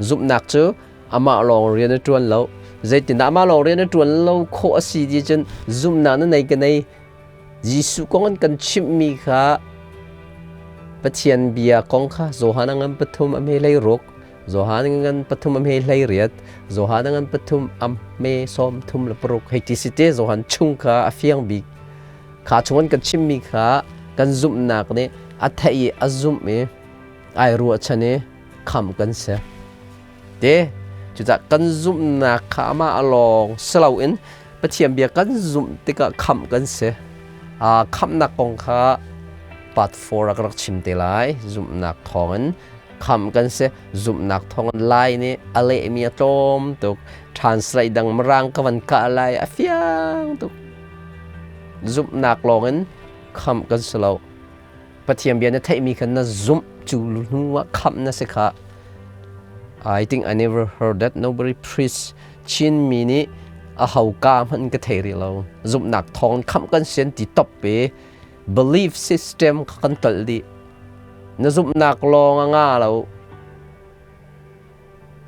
zumhnak cu amah lawng rian a ṭuan lo. Zeitindah amah lawng rian a ṭuan lo khawh a si ti cun zumhnak na nei ka nei. Jesuh kong an kan chimhmi kha Pathian bia kong kha Johan a ngan pathum a hme hlei ruk, Johan a ngan pathum a hme hlei riat, Johan a ngan pathum a hme sawm thum le paruk hei ti si te Johan chung kha a fiang bik. Kha chung an kan chimmi kha kan zumhnak nih a theih i a zumh i ai ruahchan i khamh kan si. Te cucah kan zumhnak kha amah a lawng si loin Pathian bia kan zumh tikah khamh kan si. Khamhnak kong kha part 4 ah ka rak chim te lai. Zumhnak thawngin khamh kan si. Zumhnak thawngin Lai nih a lehmi a tlawm tuk. Translate dang Mirang ka van kah lai a fiang tuk. Zumhnak lawngin khamh kan si lo. Pathian bia na theihmi kha na zumh cu hnu ah khamh na si kha. I think I never heard that nobody preach Chinmi nih a hoka hmanh ka thei rih lo. Zumhnak thawng khamh kan sian ti top i belief system kha kan tolh dih. Na zumhnak lawng a nga lo.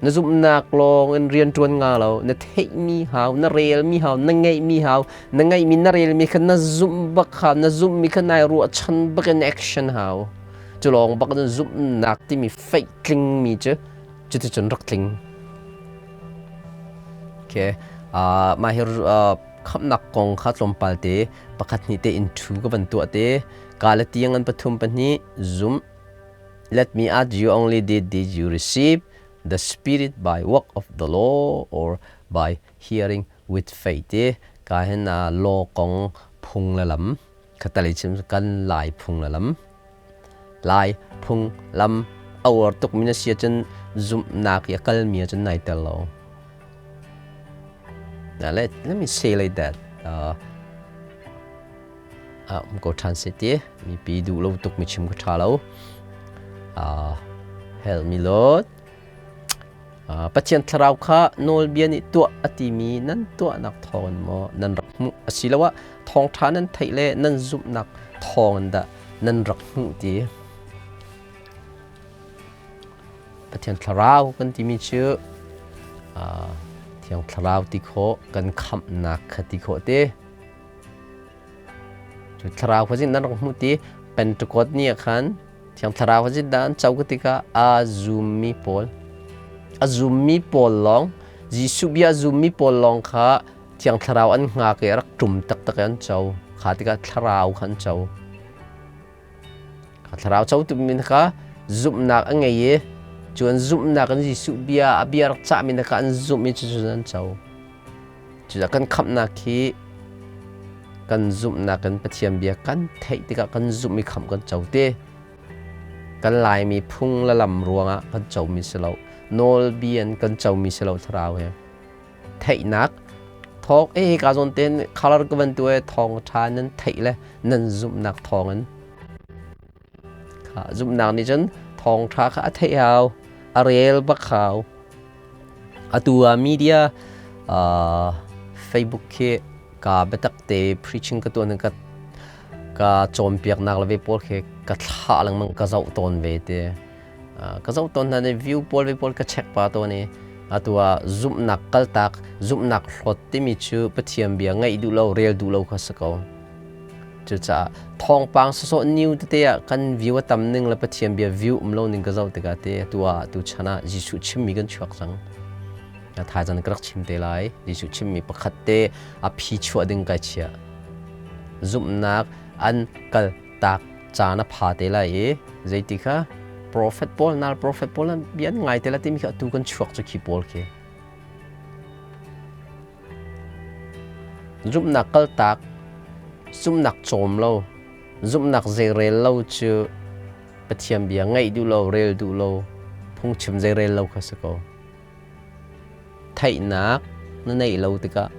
Na zumhnak lawng in rian ṭuan nga lo. Na theihmi hau, na relmi hau, na ngeihmi hau, na ngeihmi na relmi kha na zumh bak hau, na zumhmi kha nai ruahchan bak in action hau. Cu lawng bak in zumhnak timi feih tlingmi cu cuticun rak tling. Okay. Mah hi khamhnak kong kha tlawmpal te pakhat hnih te in thu ka van tuah te. Galatiang an pathum pahnih zumh. Let me ask you only did did you receive the Spirit by work of the law or by hearing with faith? Ti ka hin law kong phung le lam khatali chim kan lai phung le lam lai phung lam a uar tuk mi na si ahcun zumhnak i a kal mi ahcun nai tel lo. Now let me say like that. Um ko ṭhan seh ti mipi duh lo tuk mi chim ka ṭha lo. Help me Lord. Pathian thlarau kha nawlbia nih tuah a timi nan tuahnak thawngin maw nan rak hmuh asiloah thawngṭha nan theih le nan zumhnak thawngin dah nan rak hmuh ti. Pathian thlarau kan timi cu Thiang Thlarau ti khawh kan khamhnak kha ti khawh te. Cu thlarau kha nan rak hmuh ti Pentecost ni ah khan Thiang Thlarau kha dah an co tikah a zummi pawl a zummi pawl lawng Jesuh bia a zummi pawl lawng kha Thiang Thlarau an hngak i a rak ṭum taktak i an co. Kha tikah thlarau kha an co. Kha thlarau co timi kha zumhnak a ngei i cu an zumhnak in Jesuh bia a bia rak cahmi kha an zumh i cucu an co. Cucaah kan khamhnak hi kan zumhnak in Pathian bia kan theih tikah kan zumh i khamh kan co te. Kan Laimi phung le lam ruangah kan comi si lo. Nawlbia in kan comi si lo thlarau he. Theihnak thawng e ka zawn ten color ka van tu e thawng tha nan theih le nan zumhnak thawng in kha zumhnak nih cun thawng tha kha a theih hau a rel bak hau. Atu ah media Facebook khi ka biatak te preaching ka tuah ka ka cawnpiaknak le ve pawl khi ka thlah lengmang ka zoh tawn ve te. Ka zoh tawn hna nih view pawl ve pawl ka check pa tawn i atu ah zumhnak kaltak zumhnak hlawt timi cu Pathian bia ngaih duh lo rel duh lo kha si ko. Cucaah thawngpang sawsawh new tete ah kan view a tam ning le Pathian bia view um lo ning ka zoh tikah te atu ah tu chan ah Jesuh chimmi kan chuak cang. Na thaizang ka rak chim te lai. Jesuh chimmi pakhat te a phi chuah ding kai chiah. Zumhnak an kal tak caan a pha te lai i zeiti kha prophet pawl nal prophet pawl an bia an ngai te la timi kha atu kan chuak cu khi pawl khi. Zumhnak kaltak, zumhnak cawm lo, zumhnak zeirel lo cu Pathian bia ngaih duh lo, rel duh lo, phungchim zeirel lo kha si ko. Theihnak na neih lo tikah,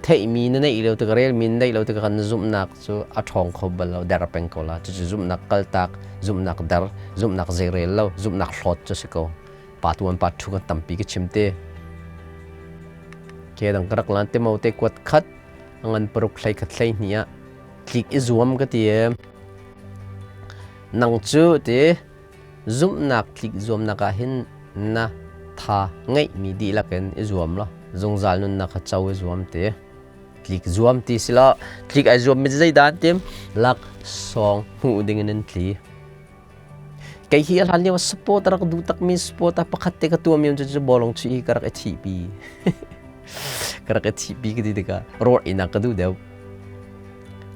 theihmi na neih lo tikah, relmi na neih lo tikah na zumhnak cu a ṭhawng kho bal lo, der peng ko la. Cucu zumhnak kaltak, zumhnak der, zumhnak zeirel lo, zumhnak hlawt cu si ko. Pa tuan pa thu kan tampi ka chim te. Ke dang ka rak lan te mo te kuat khat ngan paruk hlei khat hlei hni ah tlik i zuam ka ti e. Nang cu ti zumhnak tlik zuamnak ah hin na tha ngeih mi dihlak in i zuam lo zungzal nunnak kha co i zuam ti tlik zuam ti si lo tlik ai zuam mi zeidah an tim lak sawng hmuh ding in an tli. Kei hi a hlan lio sport a rak duh takmi sport ah pakhat te ka tuahmi um cu bawlung chuih hi ka rak i thihpi. Ka rak i thihpi ka ti tikah rawr inn ah ka duh deuh.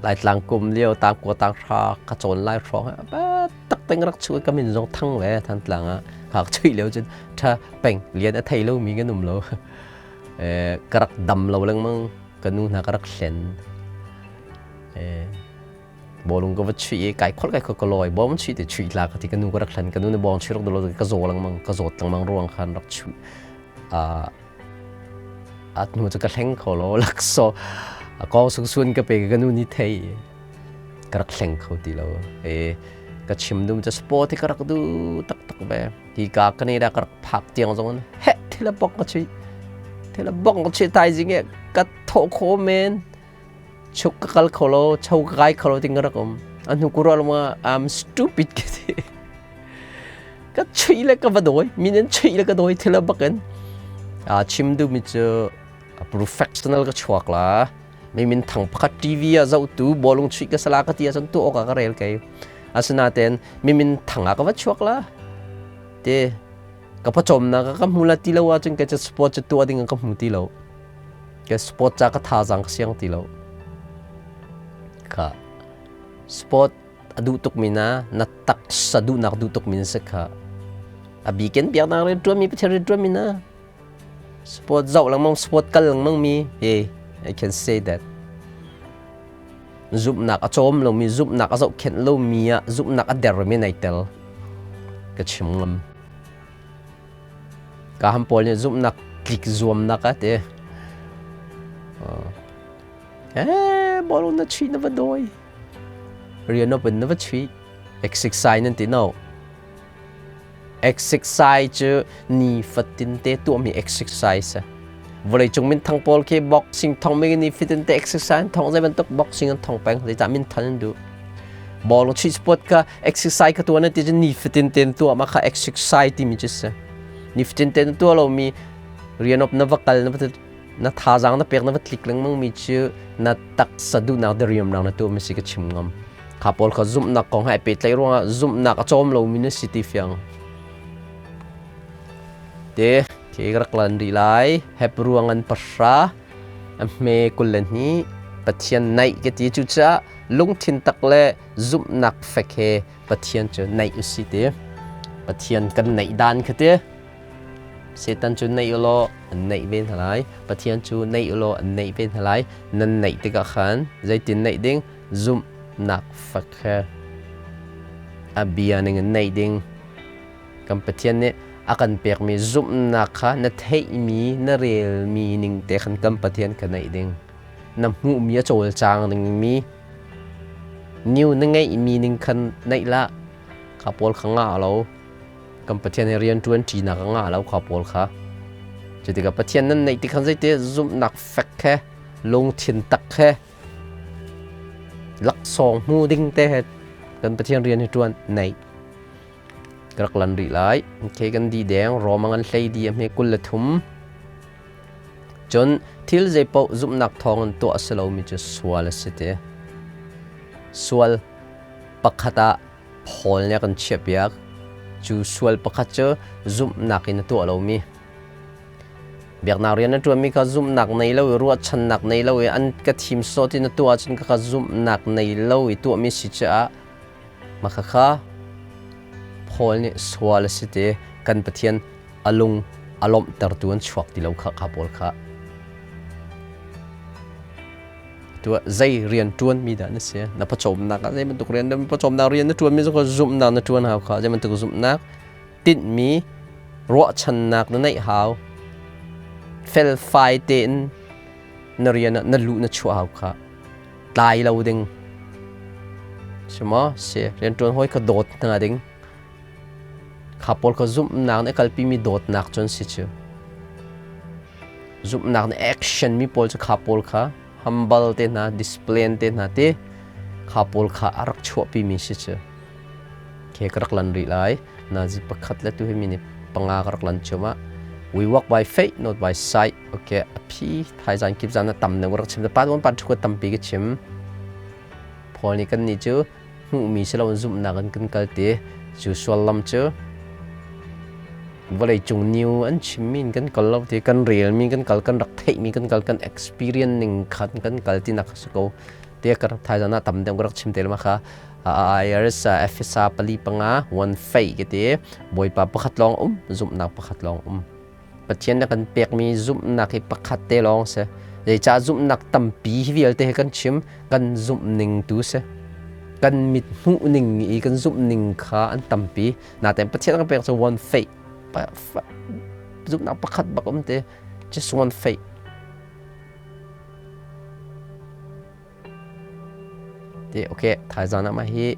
Laitlang kum lio tangkua tanghra ka cawn lai hrawng ah tak teng rak chuh ka min zong thang ve Thantlang ah ka chuih lio cun tha peng lian a thei lomi kan um lo. Ka rak dam lo lengmang ka nu hna ka rak hlen. Bawlung ka va chuih i kai kholh kai kholh ka lawi bawm chuih ti chuih tla ka ti ka nu ka rak hlan ka nu nih bawng chuih rak duh lo ka zaw lengmang ka zawt lengmang ruang khan rak chuh a hnu cu ka hleng kho lo laksaw a kong sungsun ka pe ka nu nih thei ka rak hleng kho ti lo e ka chim dum cu sport hi ka rak duh taktak ve hi ka Canada ka rak phak tiang zong he thil a bok ka chuih thil a bok ka chuih tai zing e ka thawh kho men Chuk ka kal kho lo, cho ka kai kho lo ting ka rak um. A hnu ku ruah lama I'm stupid ka ti. Ka chuih le ka va dawi. Min in chuih le ka dawi thil bakin. A chim duhmi cu professional ka chuak la. Mi min thang pakhat TV ah zohtu bawlung chuih ka sala ka ti ahcun tu awk ah ka rel kei. Asinain mi min thang ah ka va chuak la. Te ka pawcawmnak ka hmu la ti lo ahcun ka sport cu tuah ding ka hmu ti lo. Ka sport ca ka thazaang ka siang ti lo. Kha sport a duh tukmi na na taksa duhnak duh tukmi na si kha. A bikin biaknak rian ṭuanmi Pathian rian ṭuanmi na sport zoh lengmang sport kal lengmang mi hey I can say that. Zumhnak a cawm lomi zumhnak a zohkhenh lomi ah zumhnak a dermi nai tel ka chim ngam. Ka ham pawl nih zumhnak tlik zuamnak a ti. Eh, bawlung na chuih na va dawi. Rian open na va chuih. Exercise nan ti no. Exercise cu ni fatin te tuahmi exercise. Vawleicung minthang pawl khi boxing thong mi ni fatin te exercise thong zei bantuk boxing an thong peng zeicah minthan an duh. Bawlung chuih sport kha exercise ka tuah na ti cu ni fatin te tuah ma kha exercise timi cu si. Ni fatin te na tuah lomi rian op na va kal na va na thazaang na pek na va tlik lengmang mi cu na taksa duhnak diriamnak na tuah mi si ka chim ngam. Kha pawl kha zumhnak kong he pehtlaih ruangah zumhnak a cawm lomi na si ti fiang. Te ke ka rak lan rih lai. Hebru ngan 10 a hme 22 Pathian naih ka ti cucaah lungthin tak le zumhnak fek he Pathian cu naih usi ti. Pathian kan naih dan kha ti. Satan cu naih u law an naih ve hna lai. Pathian cu naih u law an naih ve hna lai. Nan naih tikah khan zeitin naih ding? Zumhnak fek he a bia ning in naih ding. Kan Pathian nih a kan pekmi zumhnak kha na theihmi, na relmi ning te khan kan Pathian kha naih ding. Na hmuhmi a cawlcang dingmi, new na ngeihmi ning khan naih lah. Kha pawl kha ngah lo. Kan Pathian he rian ṭuan ṭinak a ngah lo kha pawl kha. Cutikah Pathian nan neih tik khan zeite zumhnak fek he lungthin tak he laksawng hmu ding te he kan Pathian rian hi ṭuan neih ka rak lan rih lai. Okay, kan di deng Roma ngan hlei di a hme 23. Cun thil zeipaoh zumhnak thawng in tuah a si lomi cu sual a si ti. Sual pakhat ah Paul nih a kan chiahpiak. Cu sual pakhat cu zumhnak in a tuah lomi. Biaknak rian na ṭuanmi kha zumhnak nei lo i ruahchannak nei lo i an ka thim sawh ti na tuah ahcun kha zumhnak nei lo i tuahmi si caah mah khakha Paul nih sual a si ti kan Pathian a lung a lawmhtertu an chuak ti lo kha kha pawl kha. Tuah zei rian ṭuanmi dah na si? Na pawcawmnak ah zei bantuk rian na pawcawmnak rian na ṭuanmi cu zumhnak na ṭuan hau kha zei bantuk zumhnak tinhmi ruahchannak na neih hau felfai tein na rian ah na luh na chuah hau kha tlai lo ding si maw si rian ṭuan hawi kha dawt hna ding kha pawl kha zumhnak nih a kalpimi dawtnak cun si cu Zumhnak nih action mi pawl cu kha pawl kha humble te hna, discipline te hna ti kha pawl kha a rak chuahpi mi si cu. Ke ka rak lan rih lai. Nazi pakhat le tu hi minute 5 ka rak lan chum ah. We walk by faith, not by sight. Okay, a phi thaizan kip zan na tam na rak chim. Pa wan pan thu tampi ka chim. Paul nih kan nih cu hmuhmi si loin zumhnak in kan kal ti. Cu suallam cu vawleicung new an chimmi in kan kal lo ti kan relmi kan kal kan rak theihmi kan kal kan experience ning khan kan kal ti nak si ko te ka rak thaizan ah tam deuh ka rak chim te lama kha IRS FSA 4 5 one fei ke ti Bawipa pakhat lawng um zumhnak pakhat lawng um Pathian na kan pekmi zumhnak hi pakhat te lawng si. Zeicah zumhnak tampi hi vialte hi kan chim kan zumh ning tu si. Kan mit hmuh ning i kan zumh ning kha an tampi. Natein Pathian kan pek cu one faith. Zumhnak pakhat bak um te. Just one faith. Te okay thaizan ah mah hi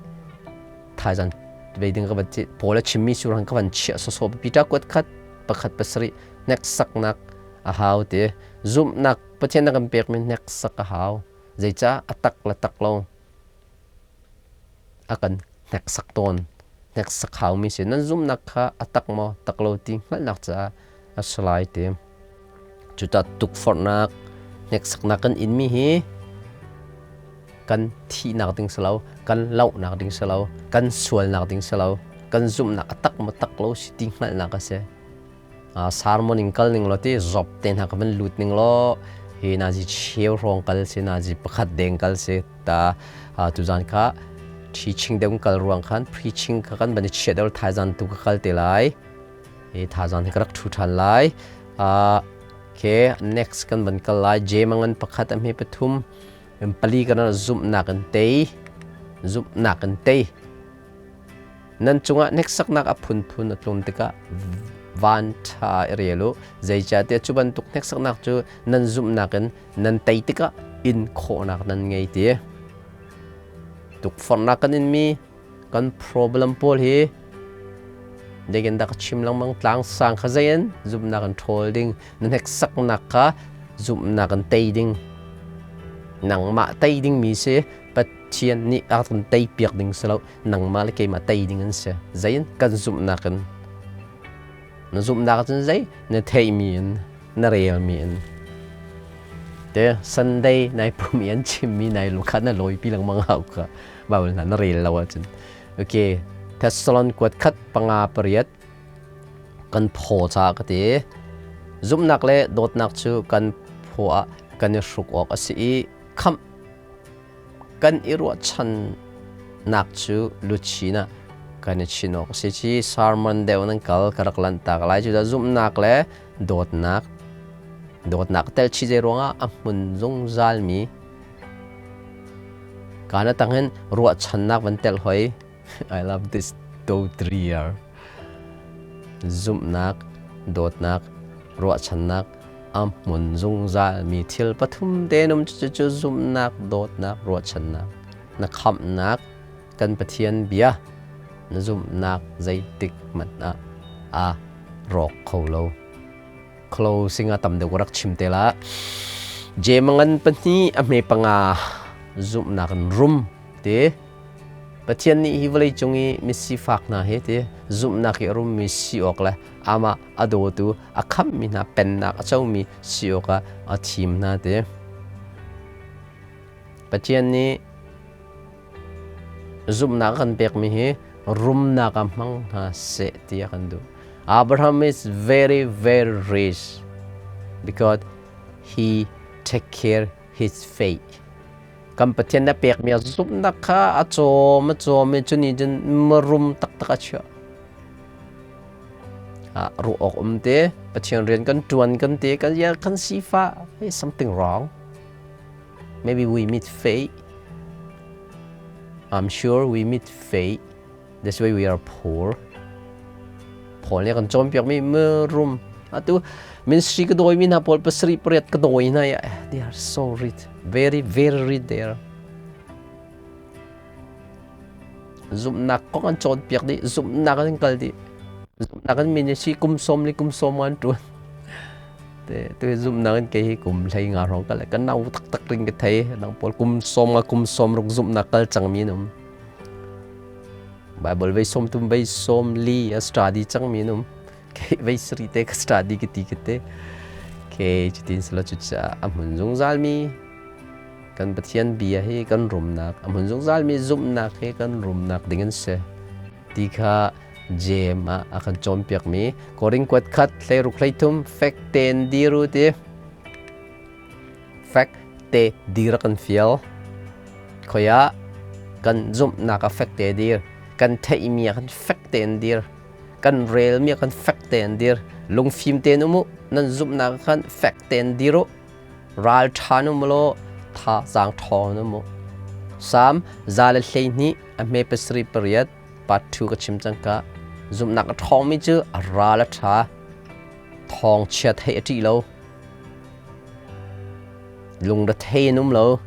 thaizan vei ding ka van ti Paul a chimmi surang ka van chiah sawsawh Peter kuat khat pakhat pasarih hneksaknak a hau ti zumhnak Pathian na kan pekmi hneksak a hau zeicah a tak le tak lo a kan hneksak tawn. Hneksak haumi si. Nan zumhnak kha a tak maw tak lo ti hngalhnak caah a si lai ti. Cuta tukforhnak, hneksaknak kan inmi hi kan thihnak ding si lo, kan lohnak ding si lo, kan sualnak ding si lo, kan zumhnak a tak maw tak lo si ti hngalhnak a si. Sermon in kal ning law ti job te hna ka van lut ning law hi nazi cheu hrawng kal si nazi pakhat deng kal si ta tuzan kha teaching deuh kal ruang khan preaching kha kan van i chiah deuh thaizan tu ka kal te lai hi thaizan hi ka rak thu than lai. Okay, next kan van kal lai. Jemangan pakhat a hme pathum pali kan zumhnak an tei, zumhnak an tei. Nan cungah hneksaknak a phunphun a tlun tikah van ṭha i rel u. Zeicahtiah cu bantuk hneksaknak cu nan zumhnak in nan tei tikah in khawhnak nan ngei ti. Tukforhnak kan inmi kan problem pawl hi zeitin dah ka chim lengmang tlang sang kha zei in zumhnak in ṭhawl ding, na hneksaknak kha zumhnak in tei ding. Nangmah tei dingmi si Pathian nih a kan tei piak ding si lo, nangmah le keimah tei ding an si. Zei in kan zumhnak in na zumhnak cun zei na theihmi in na relmi in te Sunday nai pum i an chimmi nai lukha na lawipi lengmang hau kha Bible hna na rel lo ahcun. Okay, Thessalon kuat khat panga pariat kan phaw caah ka ti. Zumhnak le dawtnak cu kan phaw ah kan i hruk awk a si i khamh Kan i ruahchannak cu luchin ah kan i chin awk a si. Ci sermon deuh nan kal ka rak lanhtak lai. Cucaah zumhnak le dawtnak, dawtnak tel chih zei ruangah a hmun zungzalmi kana tang hin ruahchannak van tel hoi. I love this dotria. Zumhnak, dawtnak, ruahchannak a hmun zungzalmi thil pathum te num cucu zumhnak, dawtnak, ruahchannak. Na khamhnak kan Pathian bia na zumhnak zeitik hmanh ah a rawk kho lo. Closing a tam deuh rak chim te la. Jemangan pahnih a hme panga zumhnak in rum te. Pathian nih hi vawleicung i misifak hna he ti zumhnak i a rummi si awk le amah a dawtu a khamhmi hna pennak a comi si awkah a thim hna ti. Pathian nih zumhnak a kan pekmi hi rumnak ah hmang hna seh ti a kan duh. Abraham is very very rich because he take care his faith. Kan Pathian na pekmi a zumhnak kha a cawm a cawm i cuni cun marum taktak a chiah. Ruah awk um te Pathian rian kan tuan kan te kan ya kan sifa hey, something wrong. Maybe we meet fate. I'm sure we meet fate. That's why we are poor. Paul nih kan cawnpiakmi mirum atu ministry ka dawimi hna pawl pasarih pariat ka dawi hna ya they are so rich, very very rich there. Zumhnak kong an cawnpiak dih, zumhnak an kal dih, zumhnak an ministry kum sawm li kum sawm an ṭuan. Te tu zumhnak in kei hi kum hlei nga hrawng kal kan nau taktak ring ka thei dang pawl kum sawm nga kum sawm ruk zumhnak kal cangmi an um. Bible vei sawm tum vei sawm li a study cangmi an um. Kei vei sari te ka study ka ti ka te. Ke cutin sila cucaah a hmun zungzalmi kan Pathian bia hi kan rumnak, a hmun zungzalmi zumhnak hi kan rumnak ding an si. Ti kha Jem ah a kan cawnpiakmi Korin kuat khat hleiruk hleithum fek ten diru ti. Fek te dir a kan fial. Khoi ah kan zumhnak ah fek te dir. Kan theihmi ah kan fek tein dir. Kan relmi ah kan fek tein dir. Lungfim tein um u. Nan zumhnak ah khan fek tein dir u. Ral ṭha um law thazaang ṭhawng um u. Salm 112 a hme pasarih pariat part 2 ka chim cang ka. Zumhnak a ṭhawngmi cu a ral a ṭha. Thawngchia theih a ṭih lo. Lungrethei in um lo.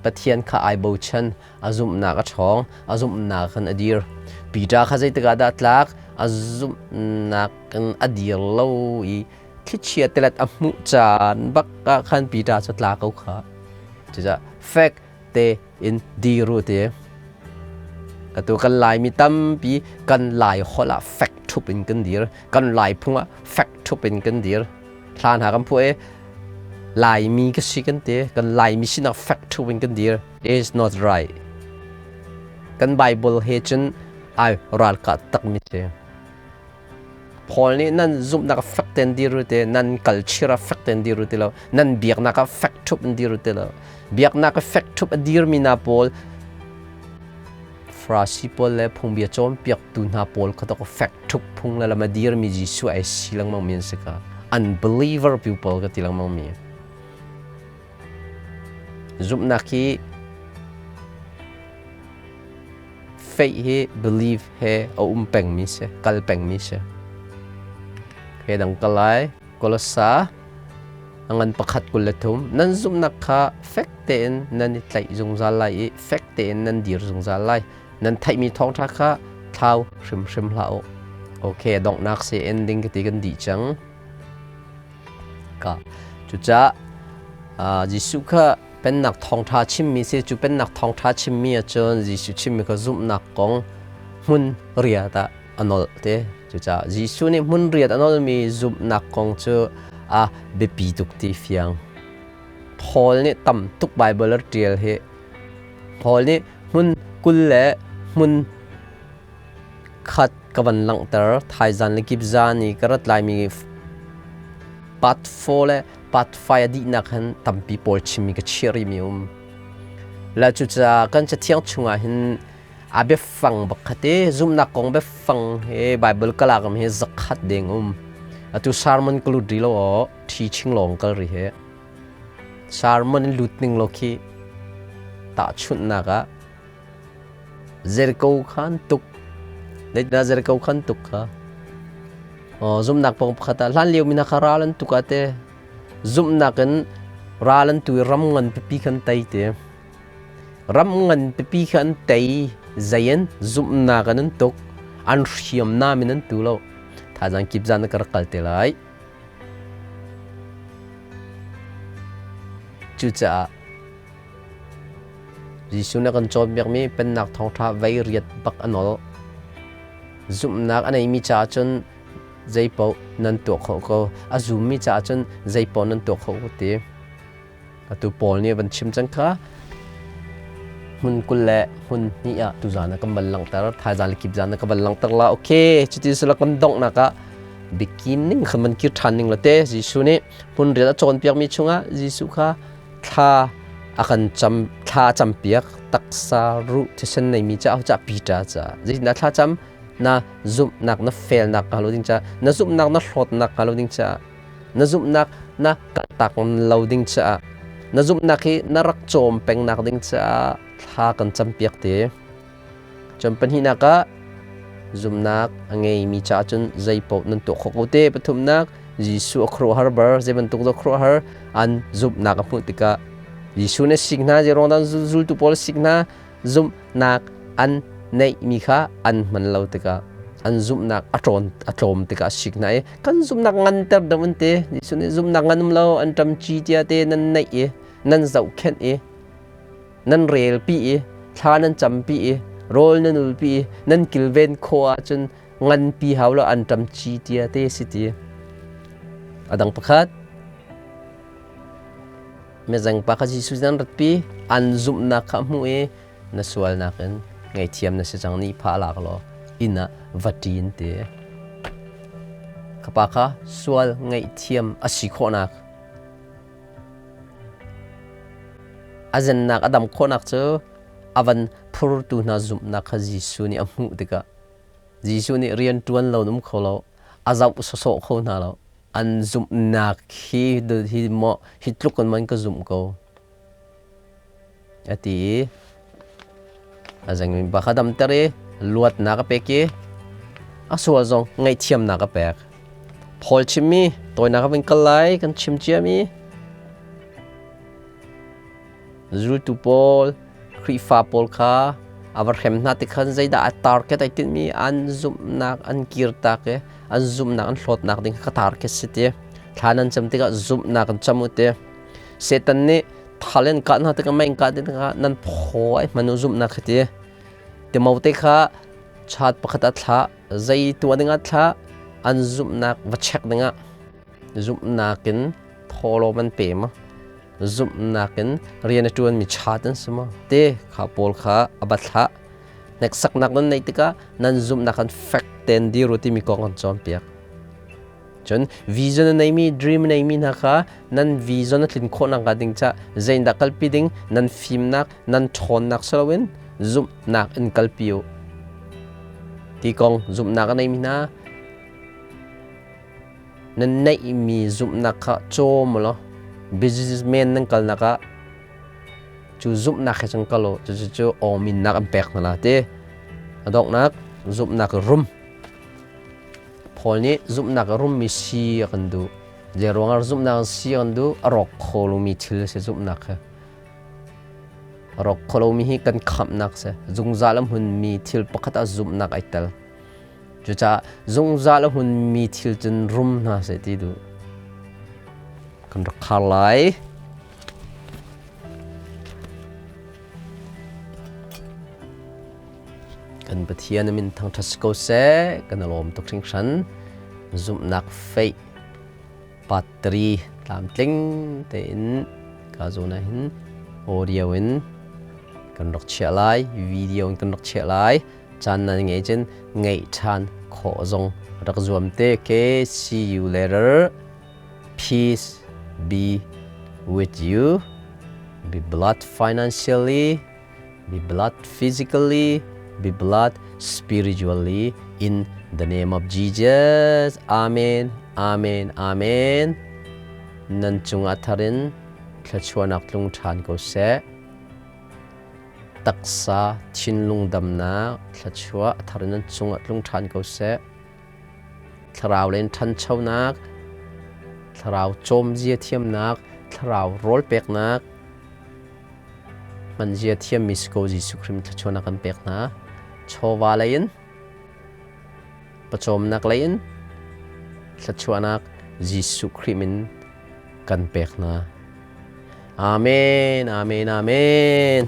Pathian kha ai bochan, a zumhnak a ṭhawng, a zumhnak in a dir. Peter kha zeitik ah dah tlak? A zumhnak in a dir lo i thlichia tilet a hmuh caan bak ah khan Peter cu tla ko kha. Cucaah fek te in dir u ti. Atu kan Laimi tampi kan Lai holh ah fek ṭhup in kan dir. Kan Lai phung ah fek ṭhup in kan dir. Hla hna kan phuah i Laimi ka si kan ti. Kan Laimi sinak fek ṭhup in kan dir. Is not right. Kan Bible he cun ai ralkah takmi si. Paul nih nan zumhnak ah fek tein dir u ti, nan culture ah fek tein dir u ti lo, nan biaknak ah fek ṭhup in dir u ti lo. Biaknak ah fek ṭhup a dirmi hna pawl Farasi pawl le phungbia cawnpiaktu hna pawl kha tok fek ṭhup phung le lam a dirmi Jesuh ai si lengmang mi an si ka. Unbeliever people ka ti lengmang mi. Zumhnak hi Faith hi belief he a um pengmi si, kal pengmi si. He dang ka lai, Kolosa a ngan pakhat 23 nan zumhnak kha fek tein nan i tlaih zungzal lai i fek tein nan dir zungzal lai. Nan theihmi thawngṭha kha thlau hrimhrim hlah u. Okay, donghnak si ending ka ti kan dih cang. Ka cucaah Jesuh kha Pennak thawngṭha chimmi si cu pennak thawngṭha chimmi ahcun Jesuh chimmi kha zumhnak kong hmun riat ah a nolh te. Cucaah Jesuh nih hmun riat a nolmi zumhnak kong cu a biapi tuk ti fiang. Paul nih tam tuk Baibal a ṭial hi. Paul nih hmun 20 le hmun khat ka van langhter. Thaizan le kipzan i ka rat laimi part 4 le part 5 a dihnak hin tampi pawl chimmi ka chiah rihmi um. La cucaah kan cathiang chungah hin a biafang bakhat i zumhnak kong biafang he Bible ka lakam hi zakhat deng um. Atu sermon ka lut rih lo aw, teaching lawng kal rih he. Sermon in lut ning lo khi tahchunhnak ah Jericho khan tuk na Jericho khan tuk kha zumhnak pawng pakhat ah hlan lio mi hna kha ral an tuk ah te zumhnak in ral an tu i ram ngan pipi khan tei te ram ngan pipi kha an tei zei in zumhnak in an tuk an hriamnam in an tu lo thazang kip zan ka rak kal te lai cucaah Jesuh nih a kan cawnpiakmi Pennak thawngṭha vei riat bak a nawl. Zumhnak a neimi caah cun zeipaoh nan tuah khawh ko. A zummi caah cun zeipaoh nan tuah khawh ko ti. Atu Paul nih a van chim cang kha hmun 20 le hmun hnih ah tuzaan ah kan van langhter thaizan le kipzan ah ka van langhter la okay cuti sila kan donghnak ah beginning khan van kir ṭhan ning la te Jesuh nih hmun riat a cawnpiakmi chungah Jesuh kha thla a kan cam thla a campiak taksa ruh thisen neimi ca ca Peter ca zeitindah thla cam na zumhnak na felnak hnga lo ding ca na zumhnak na hlawtnak hnga lo ding ca na zumhnak na kaltak lo ding ca na zumhnak hi na rak cawm pengnak ding ca thla kan campiak te cun pahnihnak ah zumhnak a ngeimi caah cun zeipaoh nan tuah khawh ko te. Pathumnak, Jesuh a khuaruahhar bar, zei bantuk dah khuaruahhar an zumhnak a hmuh tikah Jesuh nih sik hna, zei dah zultu pawl sik hna, zumhnak an neihmi kha an hman lo tikah an zumhnak a ṭawn a tlawm tikah sik hna i kan zumhnak nganter deuh an ti. Jesuh nih zumhnak ngan um lo, an ṭam ci tia te nan neih i nan zohkhenh i nan relpi i thla nan campi i rawl nan ulpi i nan kilven khawh ahcun nganpi hau lo an ṭam ci tia te si ti. A dang pakhat mezeng pa kha Jesuh nan ratpi an zumhnak kha hmuh i na sualnak in ngaihthiam na si cang ni pha lak law inn ah va ṭin ti. Kha pa kha sual ngaihthiam a si khawhnak A zennak a dam khawhnak cu a van phurtu hna zumhnak kha Jesuh nih a hmuh tikah Jesuh nih rian ṭuan lo um kho lo, a zoh sawsawh kho hna lo. An zumhnak hi hi maw hi tluk in man ka zumh ko a ti i a zengmi pa kha damter i luatnak a pek i a sual zong ngaihthiamnak a pek. Paul chimmi tawinak a vun kal lai kan chim ciami zultu pawl Khrihfa pawl kha a va hrem hna tikhan zeidah a target ai tinhmi an zumhnak an kirtak i an zumhnak an hlawtnak ding kha target si ti thla nan cam tikah zumhnak an cam u ti Satan nih thal in kah hna tikah mei in kah tikah nan phaw ai hman u zumhnak khi ti. Timote kha chat pakhat a thlah, zei tuah dingah thlah, an zumhnak va check dingah zumhnak in thawlawm an pe ma zumhnak in rian a ṭuanmi chat an si maw te kha pawl kha a va thlah. Hneksaknak nan neih tikah nan zumhnak an fek tein dir u timi kong an cawnpiak. Cun vision a neimi, dream a neimi hna kha nan vision a tlin khawh nakhnga ding caah zeidah kalpi ding nan fimnak, nan ṭhawnnak si loin zumhnak in kalpi u. Ti kong zumhnak a neimi hna nan neihmi zumhnak kha cawm u law businessman nan kalnak ah cu zumhnak he cun kal u. Cucu awminnak an pek hna la ti. A donghnak zumhnak rum. Paul nih zumhnak a rummi si a kan duh. Zei ruangah zumhnak si a kan duh? A rawk kho lomi thil a si zumhnak hi. A rawk kho lomi hi kan khamhnak si. Zungzal a hmunmi thil pakhat ah zumhnak ai tel. Cucaah zungzal a hmunmi thil cun rum hna seh ti duh. Kan rak khar lai. Kan Pathian a min thangṭhat si ko seh, kan i lawm tuk hringhran. Zumhnak faith part 3 tlamtling tein ka zawn ah hin audio in kan rak chiah lai, video in kan rak chiah lai. Caan nan ngei cun ngeih ṭhan khawh zong rak zuam te. Okay, see you later. Peace be with you. Be blessed financially, be blessed physically, be blessed spiritually in the name of Jesus. Amen. Amen. Amen. Nan cungah tharin thluachuahnak tlung ṭhan ko seh. Taksa thinlung damnak thluachuah tharin nan cungah tlung ṭhan ko seh. Thlarau len ṭhanchonak, thlarau cawmzia thiamnak, thlarau rawl peknak, hmanzia thiammi si ko Jesuh Khrih thluachuahnak kan pek hna. Chawva lei in, pawcawmnak lei in, thluachuahnak Jesuh Khrih min kan pek hna. Amen, amen, amen.